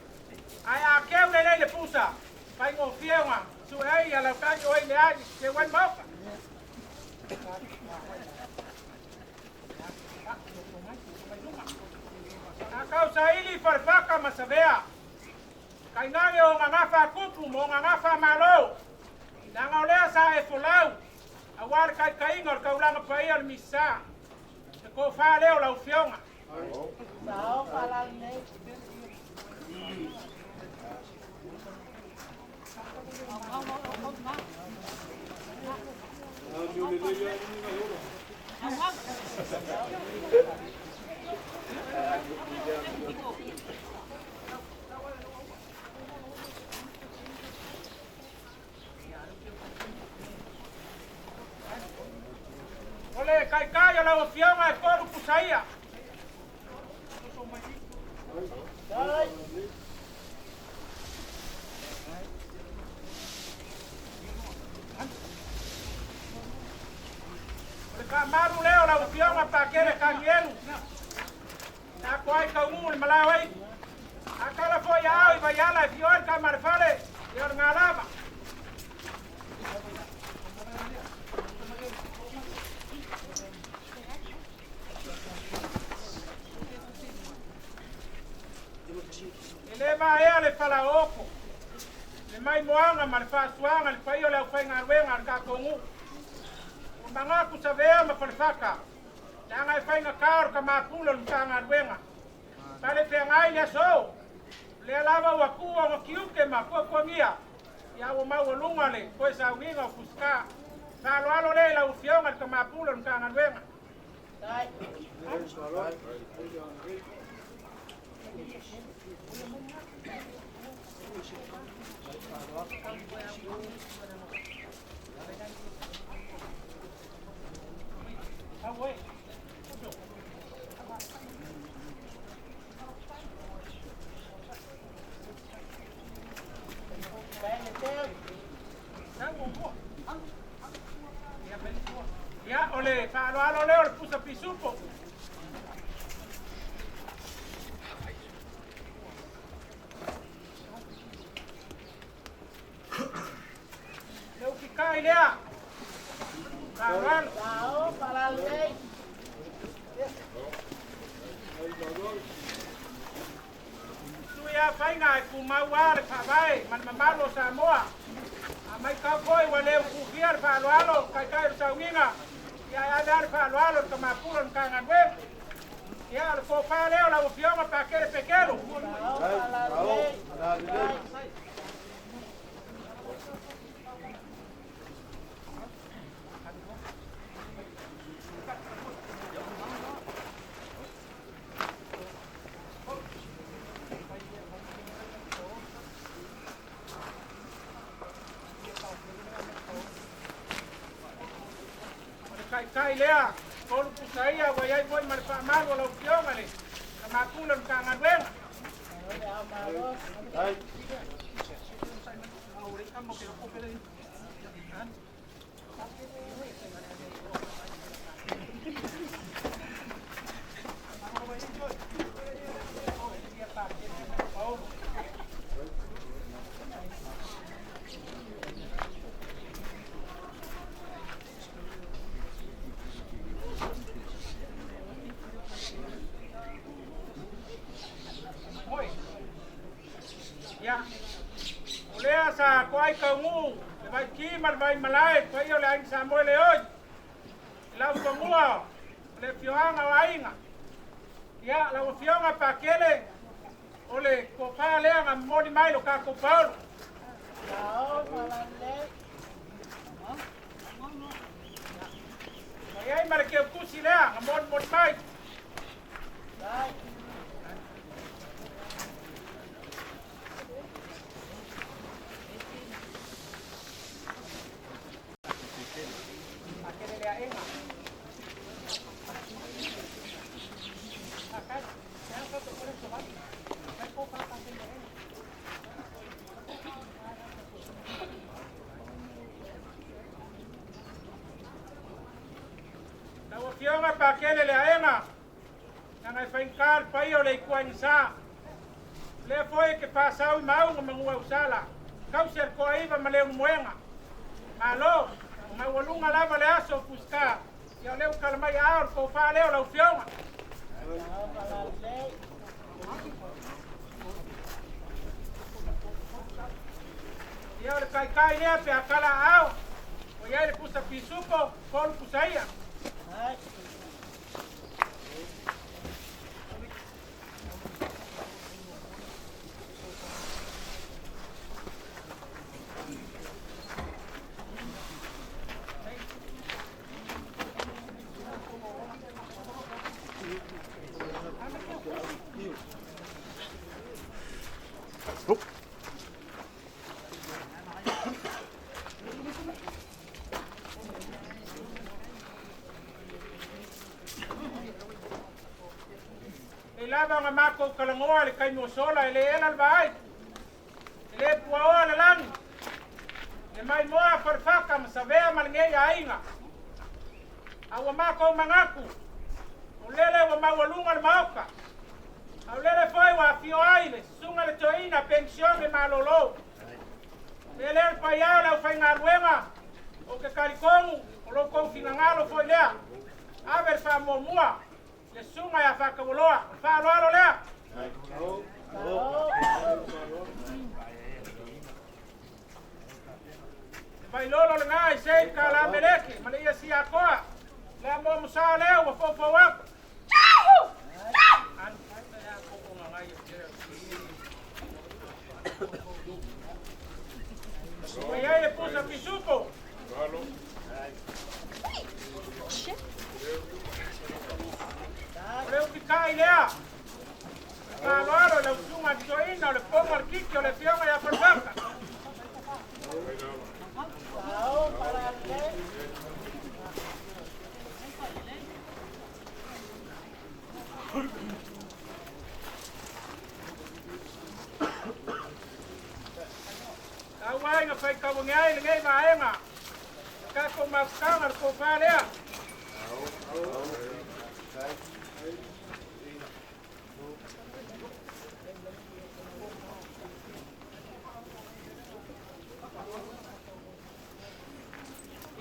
ae a keu lelei le pusa, faigofie ona sue ai ia lautagi o ai le ai keu ai maoka. A tausaili Falefaka ma Savea, tainane o gagafa a tupu ma o gagafa a Malo, leaga o lea sa e folau, auā le taitaiga o le taulaga paia o le Misisa, le tofa lea o lau Afioga. O le taitai o lau Afioga e tolu pusaia. O le faamalu lea o lau Afioga Pakele Tanielu. Na ako ai tauguu le malae o Aitu. A tala foi a ao i Vaiala e fio ai le tama a le fale, ia o le galava. E le vaea le falaopo, le maimoaga ma le faasuaga i le paia o le aufaigaluega a le tatou nuu. Ua magaku savea ma falefaka, leaga e faigatā o le kamapula o le Matagaluega. Pale feagai le aso, o lea lava ua tuua ona tiute ma tuatuagia, ia ua maualuga le toe sauniga o fusitā. Faaaloalo lea i lau Afioga i le Kamapula o le Matagaluega. Ia, o le faaaloalo lea o le pusa pisupo. Le ufikai lea. Faaaloalo. Sui a faiga e tumau a le faavae ma le mamalu o Samoa. A mai kau foi ua le ufufia le faaaloalo taitai o le sauniga, ia e ave a le faaaloalo i le Kamapula o le Matagaluega. Ia, o le tofa lea o lau Afioga Pakele Pekelo. O le taitai lea, tolu pusaia ua iai foi ma le faamalu o lau Afioga le Kamapula o le Matagaluega. Oi. Ia, o lea sa toai taugū le Vaitī ma le Vaimalae, paia o le Aiga Samoe le oi, i lau fanua o le afioaga o aiga. Ia, lau Afioga Pakele, o le tofa lea na momoli mai lo tatou paolo. Ua i ai ma le keukusi lea na molimoli mai. Pakele le aega. Lau Afioga Pakele le aega, leaga e faigata le paia o le ituaiga. O lea foi e te faasau i mauga ma Nuuausala, tausi a le Toaiva ma le Ulumoega. Malo, ua maualuga lava le aso o fusitā, ia o lea ua tala mai aao le tofa lea o lau Afioga. Ia o le taitai lea pe a tala aao, ua i ai le pusa pisupo, tolu pusaia. E lava ona matou talanoa i le taimi ua sola, e le ela le vaai, e le puaoa le lagi, le maimoa falefaka ma savea ma lenei aiga. A ua matou manatu, o lele ua maualuga le Maota, a o lele foi ua afio ai le susuga le toeaina penisione malolo. Le lea le paia o le aufaigaluega, ou te talitonu o lo outou finagalo foi lea. Ave le faamuamua le susuga ia Faataualoa. O le faaaloalo lea. Alo le ngai sei ka la meleke ma le ia si akoa. Le mo musa le ua fofo aku. Anu ya ko ko ngai Ua iai le pusa pisupo. O le upikai lea. Faaloalo i lau susuga i le toeaina o le poga o le kiki o le afioga ia Falefaka. Tau aiga faikauage ai lenei vaega. Tatou mafutaga le tofa lea.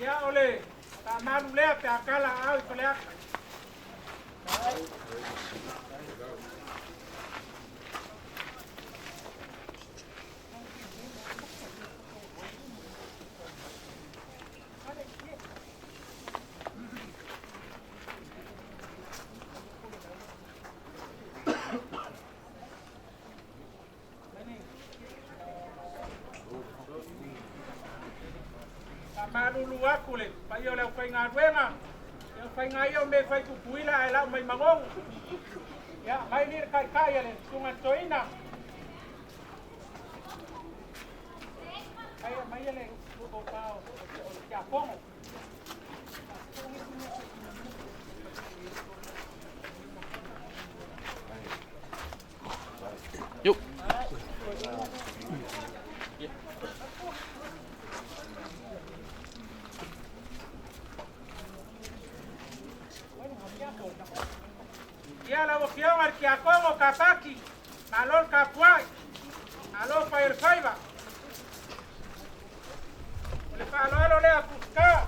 Ia o le faamalu lea pe a kala aao i Faleata. Faamalulu aku le paia o le aufaigaluega, ia faiga ia o mea fai pupuila ae lau mai magogo. Ia mai ni le kaikai a le susuga i le toeaina. Mai mai le o pa o le tiakono. Yo. Ia lau afioga i le tiakono kapaki, malo le tapuai, malo fai o le faiva. O le faaaloalo lea fusika.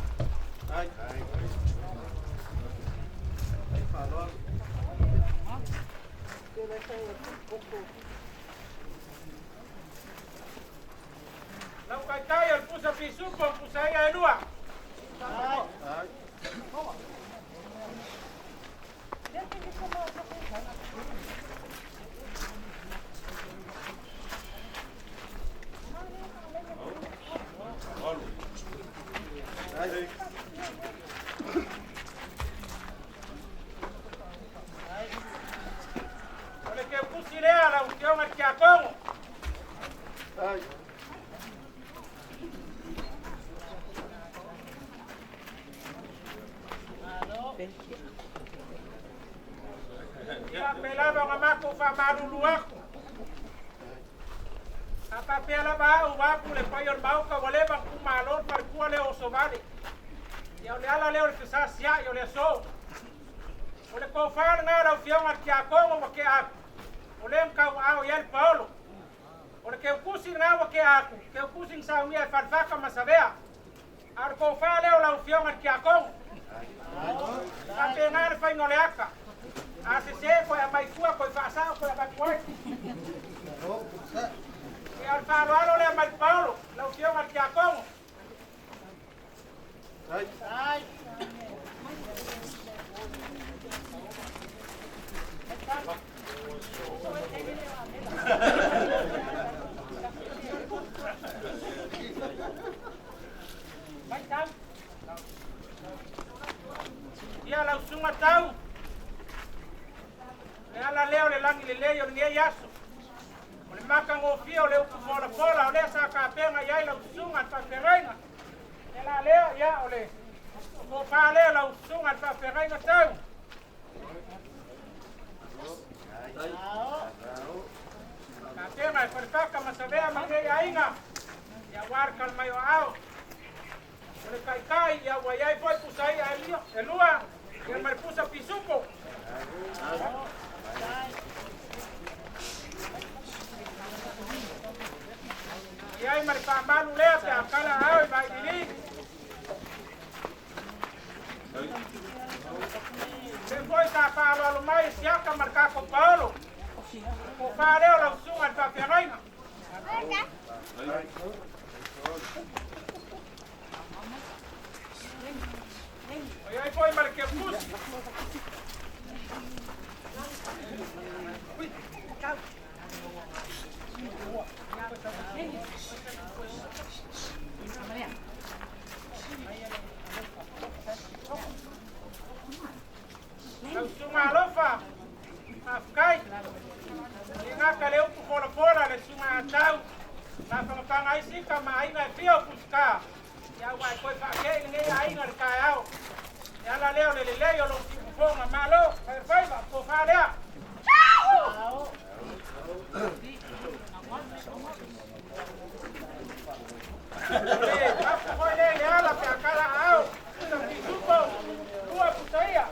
Lau taitai o le pusa pisupo ma pusa ia e lua. O le keukusi lea lau afioga i le tiakono. Ia pe lava ona matou faamalulu aku. A faapea lava au aku le paia o le maota ua leva ona tumalo le faletua lea o Osovale. Ia o le ala lea o le fesasiai o le aso. O le tofa lena lau afioga i le tiakono ua tea aku. O lea na tauaao i ai le paolo. O le keukusi lena ua tea aku, keukusi na saunia e Falefaka ma Savea. A o le tofa lea o lau afioga i le tiakono. Faapena le faiga o le ata. A sese koe aumai tua koe faasao koe avatu ai. Ia o le faaaloalo lea mai le paolo, lau afioga i le tiakono. Ia lau susuga tau, le ala lea o le lagi lelei o lenei aso. O le matagofie o le upu folafola o lea sa tapena i ai lau susuga i le faafeagaiga. E la lea, ia o le tofa lea lau susuga i le faafeagaiga tau. Tapena e Falefaka ma Savea ma lenei aiga, ia aua le kalamai o aao. O le taitai, ia ua i ai foi pusa i'a e lua, ia ma le pusa pisupo. I ai ma le faamalu lea pe a kala aao i vailili. Le foi sa faaaloalo mai e siaka ma le tatou paolo. Tofa lea o lau susuga i le faafeagaiga. Magatau, mafangafanga ai sika ma aiga e fia o Fusika. Ia ua e toe faakei lenei aiga le taeao. E ala lea o le lelei o lou siufofoga malo, faifaiva, tofa lea. Le mafu foi lea i le ala pe a kala aao, pusa pisupo, lua pusa ia.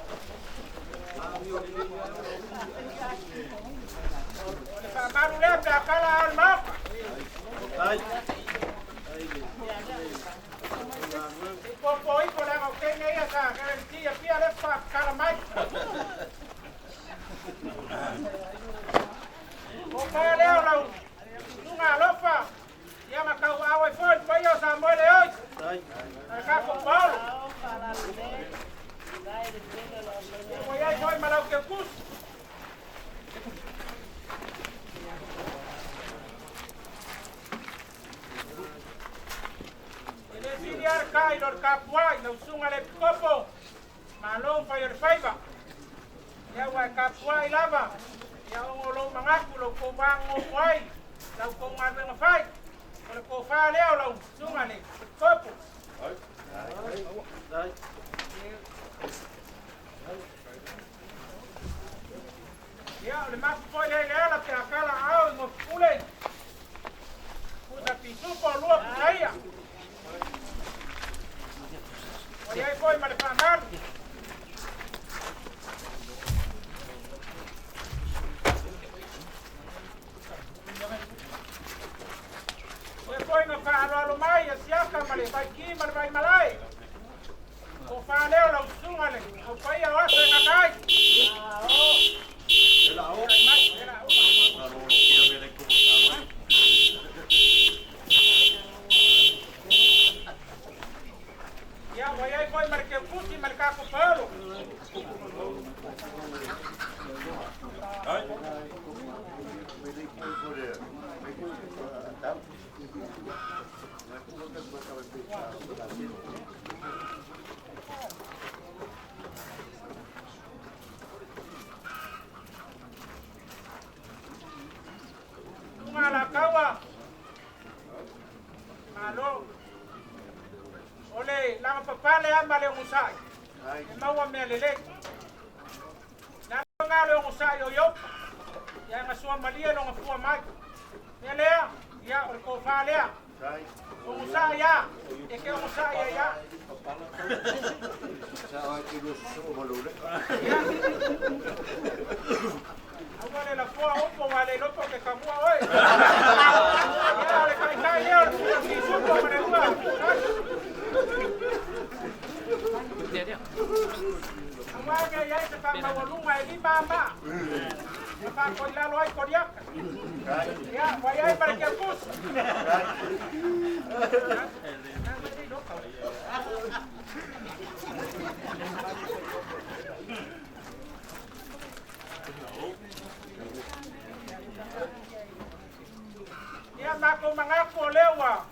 O le faamalu lea pe a kala aao le maoka. I popo ifo leaga o teine ia sa guarantee pia le faakala mai. O pa lea o lau susuga alofa, ia ma tauaau ai foi le paia o Samoa le oi. Na le tatou Paolo. Ia ua iai foi ma lau Keukusi. E le sili lava le ta i lo le tapuai, lau susuga le Epikopo, malo ma fai o le faiva. Ia ua e tapuai lava, ia ona o lou manatu, lou tou va nonofo ai, lau tou galuega fai. O le tofa lea o lau susuga le Epikopo. Ia o le mafu foi lea i le ala pe a kala aao i Gofupule. Pusa pisupo lua pusa ia. Ua iai foi ma le faamalu. Ia foi na faaaloalo mai a siaka ma le vaiki ma le vaimalae. Tofa lea o lau susuga le au paia o aso e gata ai. Ia ua iai foi ma le Keukusi ma le tatou Paolo. Susuga Alataua, malo. O le lagapapale lava ma le onosai, e maua mea lelei. Le ala lena o le onosai o Iopa, ia e gasua malie lona fua mai. Mea lea, ia o le tofa lea. Onosai lava, e te onosai ai lava. Aua le lafoa upo ua le iloa po o te tamua oe. Ia o le taitai lea o le pusa pisupo ma le lua Auā mea i ai se faamaualuga e lima maa ma faakoilalo ai Koliata. Ia, ua i ai ma le Keukusi. Ia matou manatu o lea ua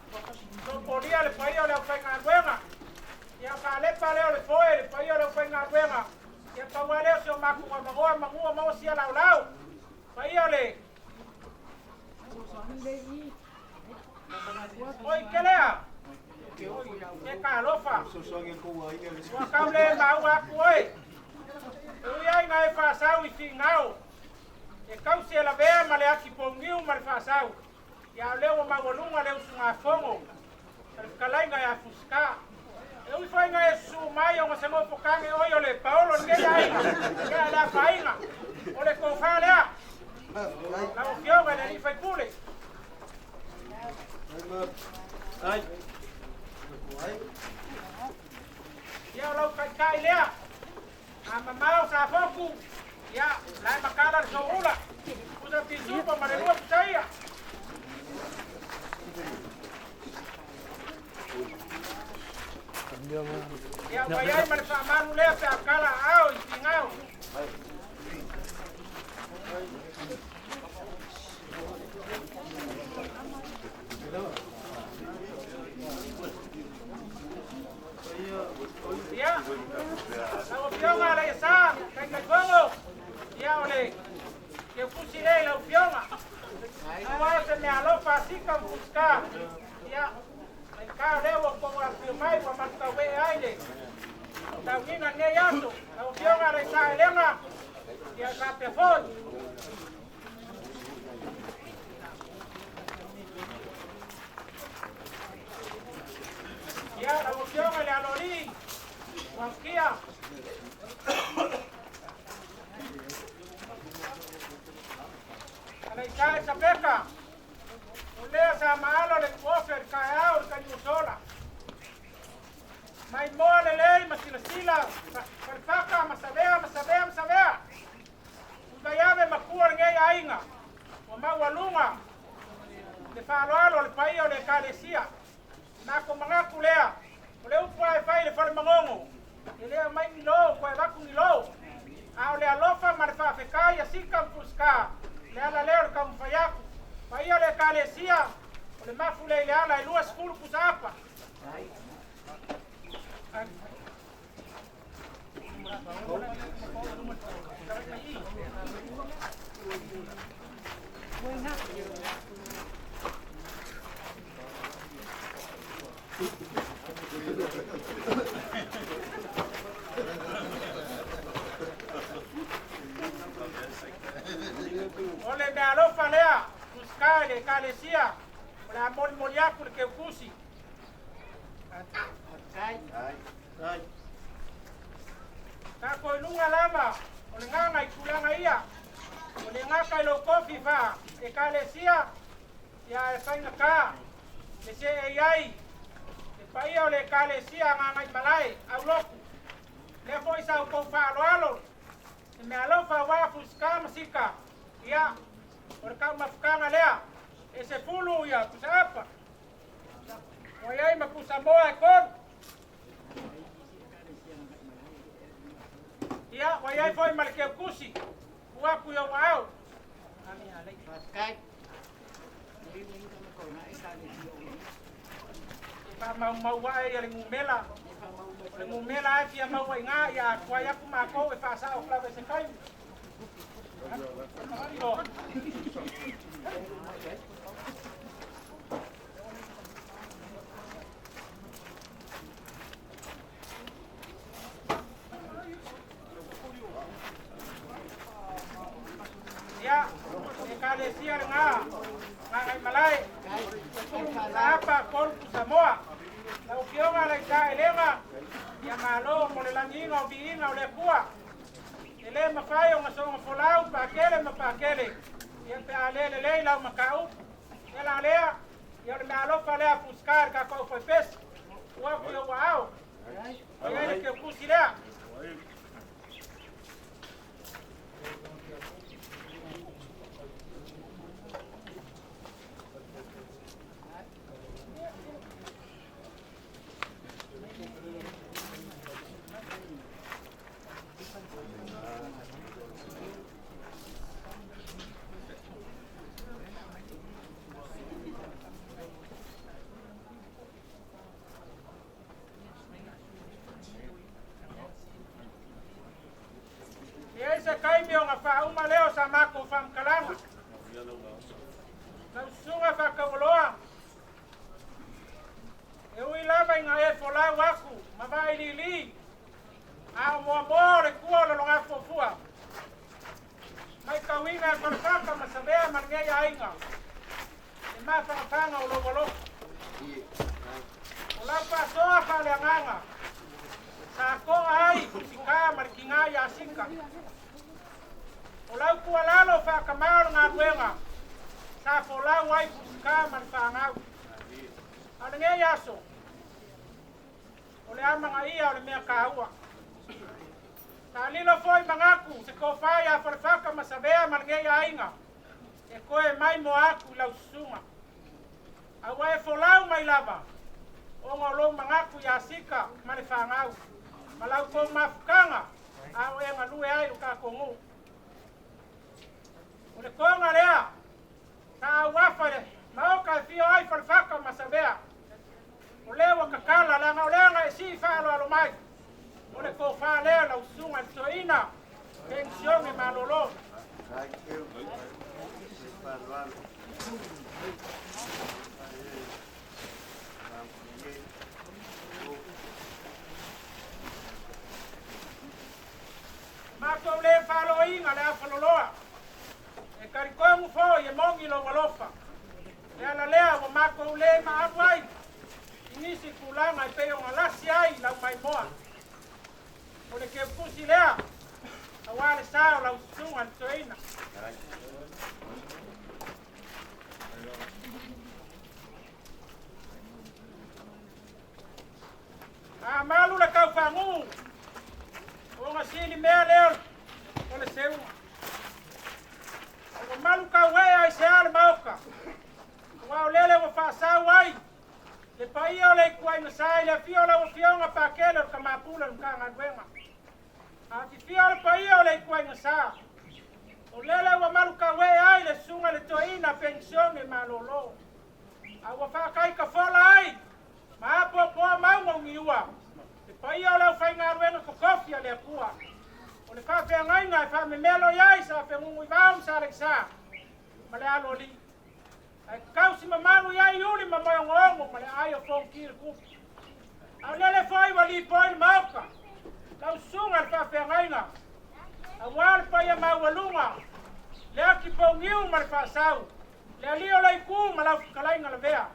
sopolia le paia o le aufaigaluega. Ia faalepa lea o le foe le paia o le aufaigaluega. Ia pau lava lea o si o matou avanoa manua maua sia laolao. Paia o le Oi kelea. Oi, ke talofa. Ua tau le maua atu oe. E ui ai na e faasau i Finao. E tausi e lavea ma le ati pouniu ma le faasau. Ia o lea ua maualuga le usugafono a le fetalaiga ia Fusika. E ui foi na e susu mai ona se nofo tage oe o le Paolo lenei aiga. Ia e le afaina. O le tofa lea. Lau Afioga i le alii faipule. Ia o lau taitai lea. A mamao sa foku. Ia, lae makala le soula. Pusa pisupo ma le lua pusa ia. Ia ua iai ma le faamalu lea pe a kala aao i Finao. Ia, lau Afioga le Iasa, Taitaifono, ia o le Keukusi lea i lau Afioga. Aua o se mea alofa. Fusika, ia, mai ka lea ua kou afifio mai ua matutauve'e ai le taugiga lenei aso. Lau Afioga le Saelega, ia e faapea foi. Ia, lau Afioga i le Aloalii, Uafukia. Alaitai Sapeka, o lea sa maalo le tuofe o le taeao o le taimi ua sola. Mai moa lelei ma silasila, Falefaka ma Savea ma Savea ma Savea. Uvaiave makua lenei aiga, ua maualuga le faaaloalo o le paia o le Ekalesia. Mako manatu lea, o le upu ae fai le fale magogo, e le aumai ni lō, koe avatu ni lō. A o le alofa ma le faafetai a sika ma fusika, le ala lea o le taumafai atu. Paia o le Ekalesia, o le mafu lea i le ala e 20 pusa apa. O le mea alofa lea, fusika i le Ekalesia, o le a molimoli atu le keukusi. Tatou iluga lava, o le gaga i tulaga ia, o le gata i lou tofi faa Ekalesia, ia e faigata, le seei ai, le paia o le Ekalesia Gagaimalae, aulotu. Lea foi sa outou faaaloalo, le mea alofa auā fusika ma sika, ia, o le taumafutaga lea, e 10 ia pusaapa. Ua iai ma pusamoa e 3. Ia, ua iai foi ma le keukusi, ua atu i ou aao. Faamaumau ae ia le numela. O le numela ae fia maua i gā, ia atuai atu mākou e faasao lava i se taimi. Ia, Ekalesia lena, Gagaimalae, 10 pusa apa, 3 pusamoa. Lau Afioga le Saelega, ia malo mo le lagiga o viiga o le Atua. E lē mafai ona soga folau pakele ma pakele, ia pe a lē lelei lau mataupu. E la lea, ia o le mea alofa lea fusika le tatou faipesi. Ua atu i ou aao. Ua iai le keukusi lea. Ia se kaimi o ngā whauma leo sa mako whamkalanga. Lau susuga whakauloa. E ui lava i ngā e folau aku, ma vai lili. A o moa moa o le kua o lolonga fuafua. Mai kauiga e whalefaka ma savea ma lenei aiga. E mawhangawhanga o lou alofa. O lau whaasoa whaaleagaga. Sa koa ai fusika ma le kinga ia sika. O lau kualalo whakamau o le galuega. Sa folau ai fusika ma le whangau. A o lenei aso, o le amagaia o le mea kāua. Sa lilo foi mangaku se kofai a Falefaka ma Savea ma lenei aiga. E koe mai mo aku i lau susuga. Aua e folau mai lava, ona o lou mangaku ia sika ma le whangau. Ma lau kou mafukanga, a o e galue ai lo tatou nuu. O le koga lea, sa auafa i le maoka e fio ai Falefaka ma Savea. O lea ua kakala, leaga o lea na e sii faaaloalo mai. O le kofā lea lau susuga i le toeaina, penisione malōlō. Le ala lea ua makou lē maalu ai i nisi tulaga e pei ona lasi ai lau maimoa. O le keukusi lea auā le sa o lau susuga le toeaina. A malu le kaufagū ona sili mea lea o le seuga. Ua malu kauē ai sea le maoka. Ua o lele ua faasau ai le paia o le ituaiga sa i le afio o lau afioga Pakele o le Kamapula o le Matagaluega. Afifio le paia o le ituaiga sa. O lele ua malu kauē ai le susuga le toeaina penisione malōlō. A ua faataikafola ai ma apoapoa mauga ugiua le paia o le aufaigaluega totofi a le Atua. O le faafeagaiga e faamemelo i ai sa feguguivao ma sa Leisa ma le aloalii. Ae tausi mamalu i ai Iuli ma Moeogoogo ma le aai o Fonoti le Tupu. A o lele foi ua lipoi le maota lau susuga le faafeagaiga auā le paia maualuga le atipouniu ma le faasau le alii o le itu ma lau fetalaiga Lavea.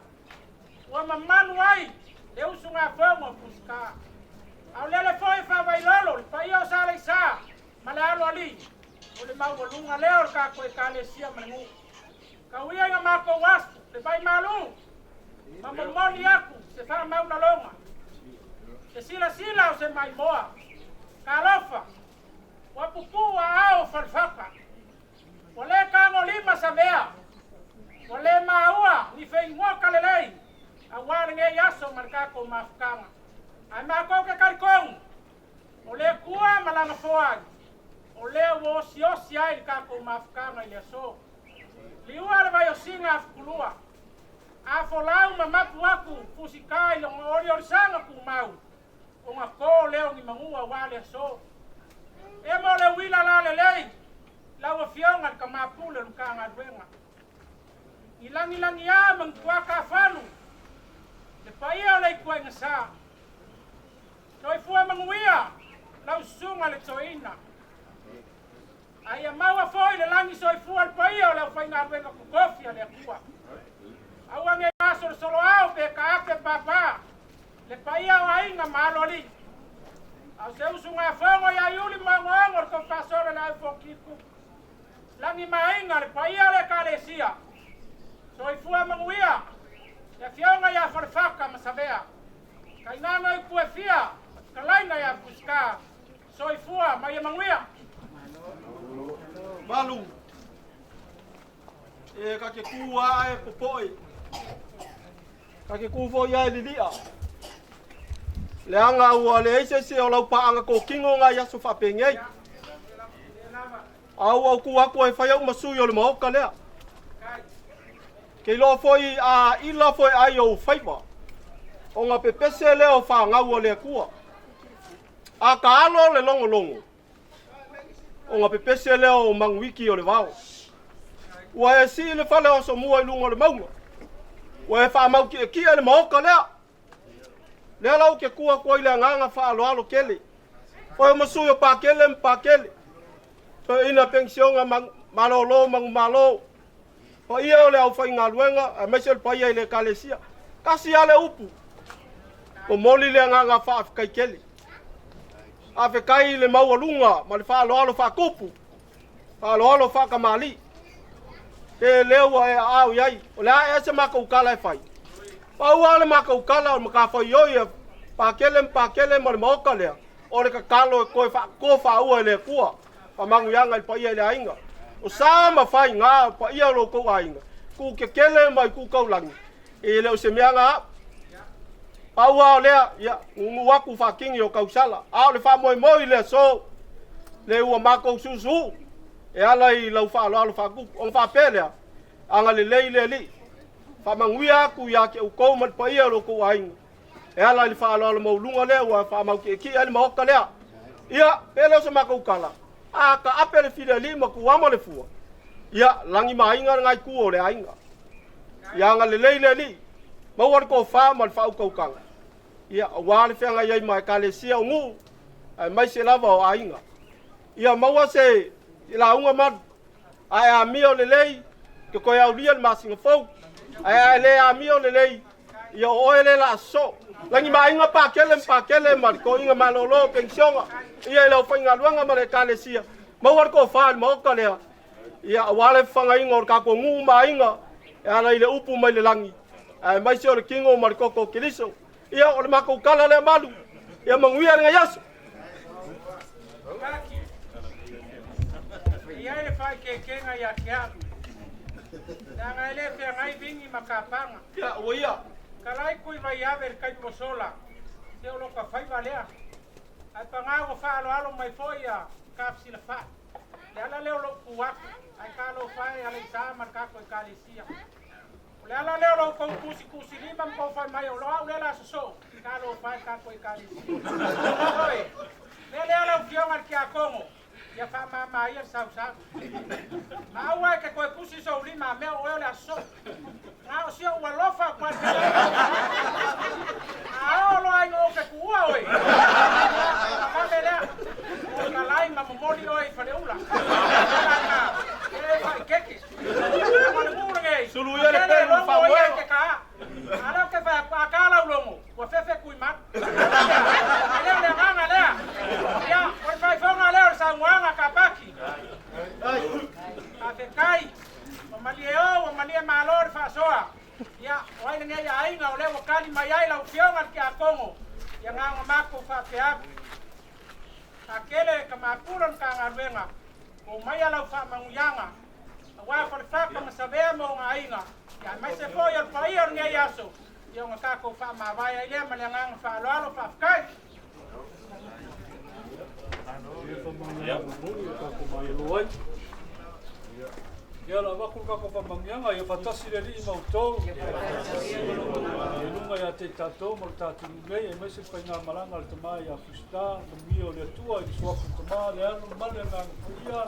Ua mamalu ai le usugafono o Fusika. A o lele foi e faavailolo le paia o sa Leisa ma le aloalii o le maualuga lea o le tatou Ekalesia ma le nuu. Tau ia ina matou asu le vaimalu ma momoli atu se faamaulaloga, se silasila o se maimoa. Talofa, ua pupuu aao o falefata, ua lē tagolima savea, ua lē maua ni feinoa kalelei auā lenei aso ma le tatou mafutaga. Ae matou te talitonu o le Atua ma lana foai o lea ua osiosi ai le tatou mafutaga i le aso. Liua le vaiosiga a futulua, a folau ma mapu atu fusika i lona oliolisaga tumau, ona tō lea o ni manu auā le aso. E mo le uila lalelei lau afioga le Kamapule o le Matagaluega. I lagilagiā ma ni tuakafalu le paia o le ituaiga sa. Soifua manuia lau susuga le toeaina. A ia maua foi le lagi soifua le paia o le aufaigaluega totofi a le Atua. Aua ne i masolosoloao pe taape pāpā le paia o aiga ma aloalii. A o se usugafono ia Iuli Maogoaogo le tofaasolo le au Fonoti. Lagi ma aiga le paia o le Ekalesia. Soifua manuia le afioga ia Falefaka ma Savea. Tainana upu e fia ma fetalaiga ia Fusika. Soifua ma ia manuia. Malu. E ka ke ku a e popoe. Ka ke ku foi a e lilia. Le anga ua le eise se o lau paanga kokino ngā aso faapegei. Au au ku aku e whai au masui o le maoka lea. Kei loa foi a ila foi ai o whaiwa. O ngā pepese lea o whāngau o le akua. A ka alo le longo longo. O ngā pepese lea o manguiki o le vao. Ua e si le fale o so mua i lunga o le maunga. Ua e whaamau ki e kia le maoka lea. Lea lau ke kua kua i le anganga whaaloalo kele. Oe o masui o pākele ma pākele. Toe ina pensionga malolo mangu malo. Pa ia o le au whaingaluenga, a maise o le paia i le ekalesia. Kasi ale upu. O moli le anganga whaawhikai kele. A fekai le maualuga ma le faaaloalo faakupu. Faaaloalo faakamali'i. Ke lea ua e aao i ai. O le a e se makou kala e fai. Pau lava le makou kala o le matafaioi e pakele ma pakele ma le maoka lea. O le tatalo e toe faatoa faaua e le Atua. Faamanuiaga i le paia i le aiga. O sa ma faigā o paia o lo outou aiga. Tuu kekele ma i tuu taulagi. E le o se mea na au. Pau lava o lea, ia, nunu atu faatini o tausala. A o le faamoemoe i le aso, le ua matou susuu, e ala i lau faaaloalo faatupu. Ona faapea lea, agalelei le Alii, faamanuia atu ia te outou ma le paia o lo outou aiga, e ala i le faaaloalo maualuga lea ua faamautietie ai le maota lea. Ia, pe le o se matou tala, a taape le filialii ma tuama le fua, ia, lagi ma aiga le itu o le aiga. Ia agalelei le Alii, maua le tofa ma le faautautaga. Ia, auā le feagai ai ma ekalesia o nuu, aemaise lava o aiga. Ia maua se lauga malu, ae amio lelei, ke toe aulia le masina fou. Ae le amio lelei ia o oe le la so. Langi mainga pakele pakele ma le koiga malolo pensioga ia i le aufaigaluega ma le ekalesia. Maua le tofā i le maota lea ia auā le fafagaina o le tatou nuu ma aiga e ala i le upu mai le lagi aemaise o le tino ma le toto o Keriso. Ia o le matou tala lea malu ia manuia lenei aso. Paki. E i ai le faaikeikeiga ia te a'u, leaga e lē feagai vigi ma kapaga. Ia ua ia. Talai kui vaiave i le taimi ua sola, se o lota faiva lea. Ae pagā ua faaaloalo mai fo'i ia tafesilafa'i. Le ala lea o lo'u tu atu, ae talofa e Aleisa ma le tatou ekalesia. O le ala lea o lo outou tusitusilima ma tou fai mai o lo a'u lea la sosoo, talofa e tatou ekalesia. Oi, mea lea lau Afioga i le Tiakono, ia faamāmā ia le sausau. Ma aua e te toe tusi sou lima a mea o oe o le aso soo. Na o si ou alofa atu lava i le feagaiga. A oo loa ina ou te tuua oe, ia, ona vave lea, ua talai ma momoli oe i Faleula. O le ala lena, e le faaikeke. Leaga o le nuu lenei, Sulu ua ia le tele e pelu i le logo ia e faamoega. te taā. A lea ou te fai atu, a ta lau logo, ua fefe tuimalu. Aisea? E le o le agaga lea. Ia, o le faaifoga lea o le saunoaga a Kapaki. Faafetai, ua malie o, ua malie malo le faasoa. Ia, o ai lenei aiga o lea ua tali mai ai lau Afioga i le Tiakono, ia na ona matou faapea atu. Pakele ka mapula o le Matagaluega, ua omaia lau faamanuiaga, auā Falefata ma Savea ma ona aiga, ia aemaise foi o le paia o lenei aso, ia ona tatou faamavae ai lea ma le agaga faaaloalo. Faafetai. Ia faamanuiaga mulimuli o tatou maialo ai. Ia la avatu le tatou faamanuiaga, ia faatasi le Alii ma outou. Ia luga ia te i tatou ma le tatou nuu nei, aemaise le faigamalaga a le Tama ia Fusita, manuia o le Atua i le suafa o le Tama, le Alo ma le Agaga Paia.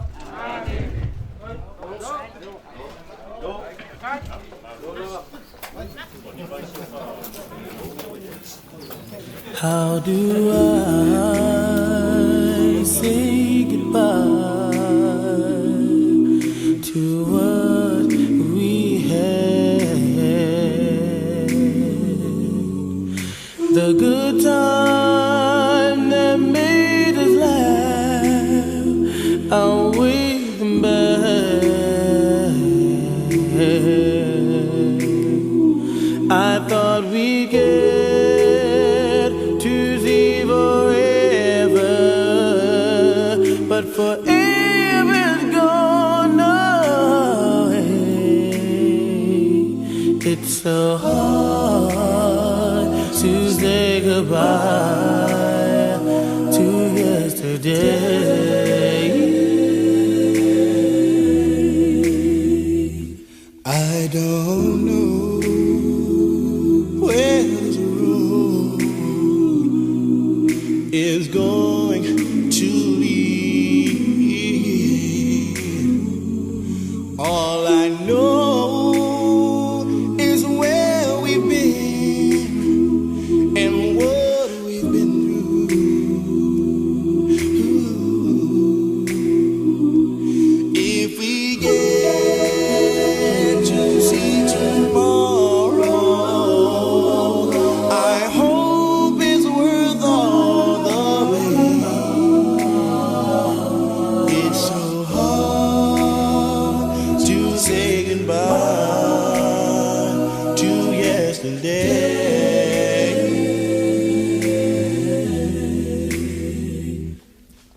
How do I say goodbye to what we had? The good time that made us laugh, I'll wave them back. I thought we'd get to see forever, but forever's gone away. It's so hard to say goodbye to yesterday. I don't know where this road is going to lead. All I know